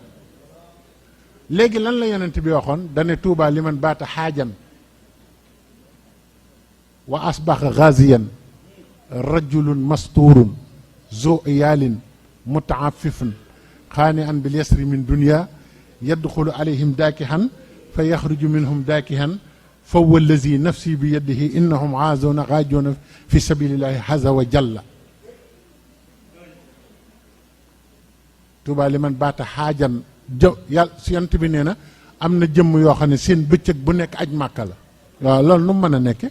léegi lan la yonent bi waxoon dane Tuubaa li man baata xaajan wa asbaxa gaziyan rajulun masturun zo iyaalin mutaafifun xaani an bil yasri min dunia yadxulu alayhim daakihan fa yaxruju minhum daakihan fa huwa allazi nafsi bi yadihi innahum aazuuna gaajuuna fi sabilillahi haza wa jalla Tuubaa li man baata xaajan yàlla si yant bi nee na am na jëmm yoo xam ne seen bëccëg bu nekk aj màkka la waaw loolu nu mu mën a nekke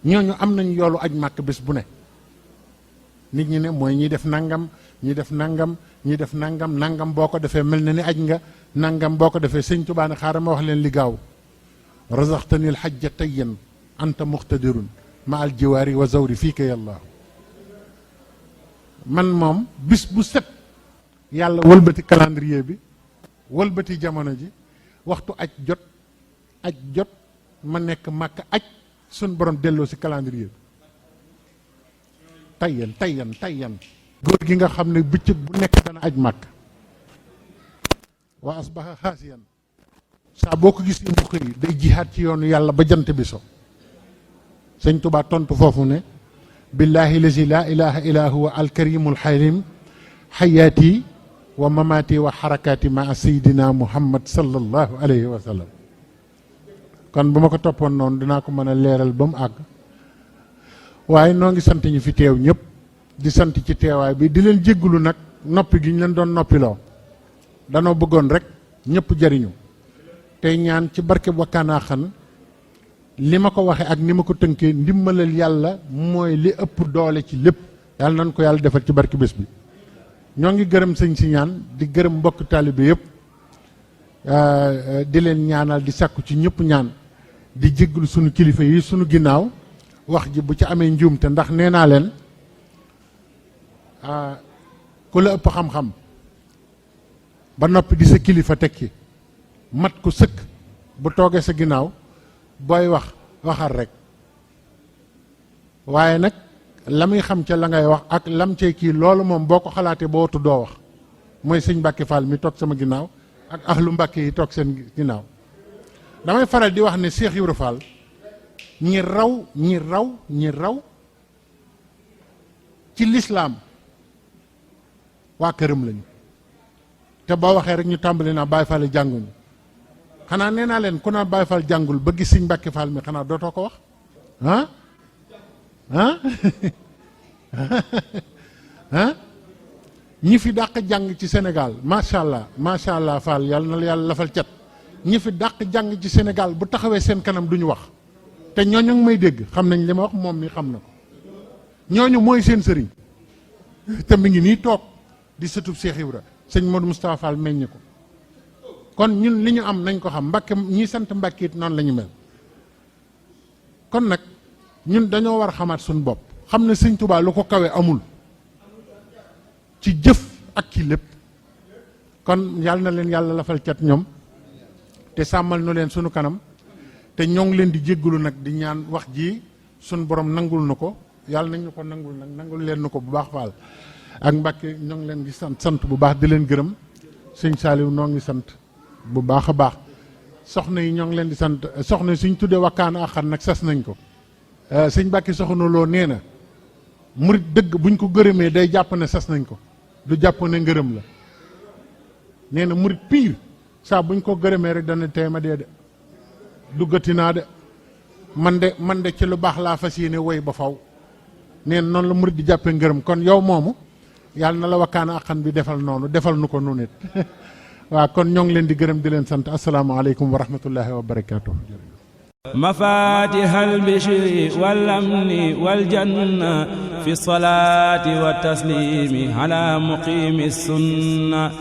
ñooñu am nañ yoolu aj màkk bés bu ne nit ñi ne mooy ñi def nangam ñi def nangam ñi def nangam nangam boo ko defee mel na ni aj nga nangam boo ko defee sëñ Tuubaa ne xaaral ma wax leen li gaaw razaqtani al hajja tayyan anta muqtadirun ma al jiwaari wa zawri fii ka yàlla man moom bis bu set yàlla wëlbati calendrier bi wëlbati jamono ji waxtu aj jot ma nekk màkk aj suñ borom delloo si calendrier bi tayyan góor gi nga xam ne bëccëg bu nekk dana aj màkk wa asbaha xaasiyan saa boo ko gis mu xëy day jihaat ci yoonu yàlla ba jant bi so sëñ Tuubaa tontu foofu ne billahi lazi la ilaha illa huwa alkarimul xalim xayaati wa mamaati wa xarakaati maa sayidina muhammad sallallahu alayhi wa sallam kon bu ma ko toppoon noonu dinaa ko mën a leeral ba mu àgg waaye noo ngi sant ñu fi teew ñëpp di sant ci teewaay bi di leen jéggulu nag noppi gi ñu leen doon noppiloo danoo bëggoon rek ñëpp jariñu tey ñaan ci barke Wakana Haqqan li ma ko waxee ak ni ma ko tënkee ndimbalal yàlla mooy li ëpp doole ci lépp yàlla nañ ko yàlla defal ci barke bés bi ñoo ngi gërëm sëñ si ñaan di gërëm mbokk taalibe yëpp di leen ñaanal di sàkku ci ñëpp ñaan di jégglu sunu kilifa yi sunu ginnaaw wax ji bu ci amee njuumte ndax nee naa leen ku la ëpp xam-xam ba noppi di sa kilifa tekki mat ko sëkk bu toogee sa ginnaaw booy waxal rek waaye nag la muy xam ca la ngay wax ak lam cay kii loolu moom boo ko xalaatee ba watu doo wax mooy sëñ Mbàkke Fall mi toog sama ginnaaw ak ahlu Mbàkke yi toog seen ginnaaw damay faral di wax ne Cheikh Ibra Fall ñi raw ci lislaam waa këram lañu te boo waxee rek ñu tàmbali naa Baay Fall jànguñu xanaa nee naa leen ku naa Baay Fall jàngul ba gis sëñ Mbàkke Fall mi xanaa dootoo ko wax ñi fi dàq jàng ci Sénégal macha allah Fall yàlla na la yàlla lafal cat ñi fi dàq jàng ci Sénégal bu taxawee seen kanam duñu wax te ñooñu ngi may dégg xam nañ li ma wax moom mi xam na ko ñooñu mooy seen sëriñ te mi ngi nii toog di sëtub Cheikh Ibra sëñ Modou Moustapha Fall meññ ko kon ñun li ñu am nañ ko xam Mbàkke ñi sant Mbàkke it noonu la ñu mel kon nag ñun dañoo war a xamaat suñu bopp xam ne sëñ Tuubaa lu ko kawe amul ci jëf ak ci lépp kon yàlla na leen yàlla lafal cat ñoom te sàmmal nu leen sunu kanam te ñoo ngi leen di jéggalu nag di ñaan wax ji sunu borom nangul nu ko yàlla nañ ñu ko nangul nag nangul leen nu ko bu baax Fall ak Mbàkke ñoo ngi leen di sant bu baax di leen gërëm sëñ Saaliw noo ngi sant bu baax a baax soxna yi ñoo ngi leen di sant soxna yi suñ tuddee Wakana Haqqan nag sas nañ ko sëñ Mbàkke soxna loo nee na murit dëgg buñ ko gërëmee day jàpp ne sas nañ ko du jàpp ne ngërëm la nee na murit pire saa buñ ko gërëmee rek dana tey ma dee de duggati naa de man de ci lu baax laa fas yéene woy ba faw nee na noonu la murit di jàppee ngërëm kon yow moomu yàlla na la Wakana Haqqan bi defal noonu defal nu ko nu nit waaw kon ñoo ngi leen di gërëm di leen sant asalaamaaleykum wa rahmatullahi wa barakaatu. مفاتيح البشر والأمن والجنة في الصلاة والتسليم على مقيم السنة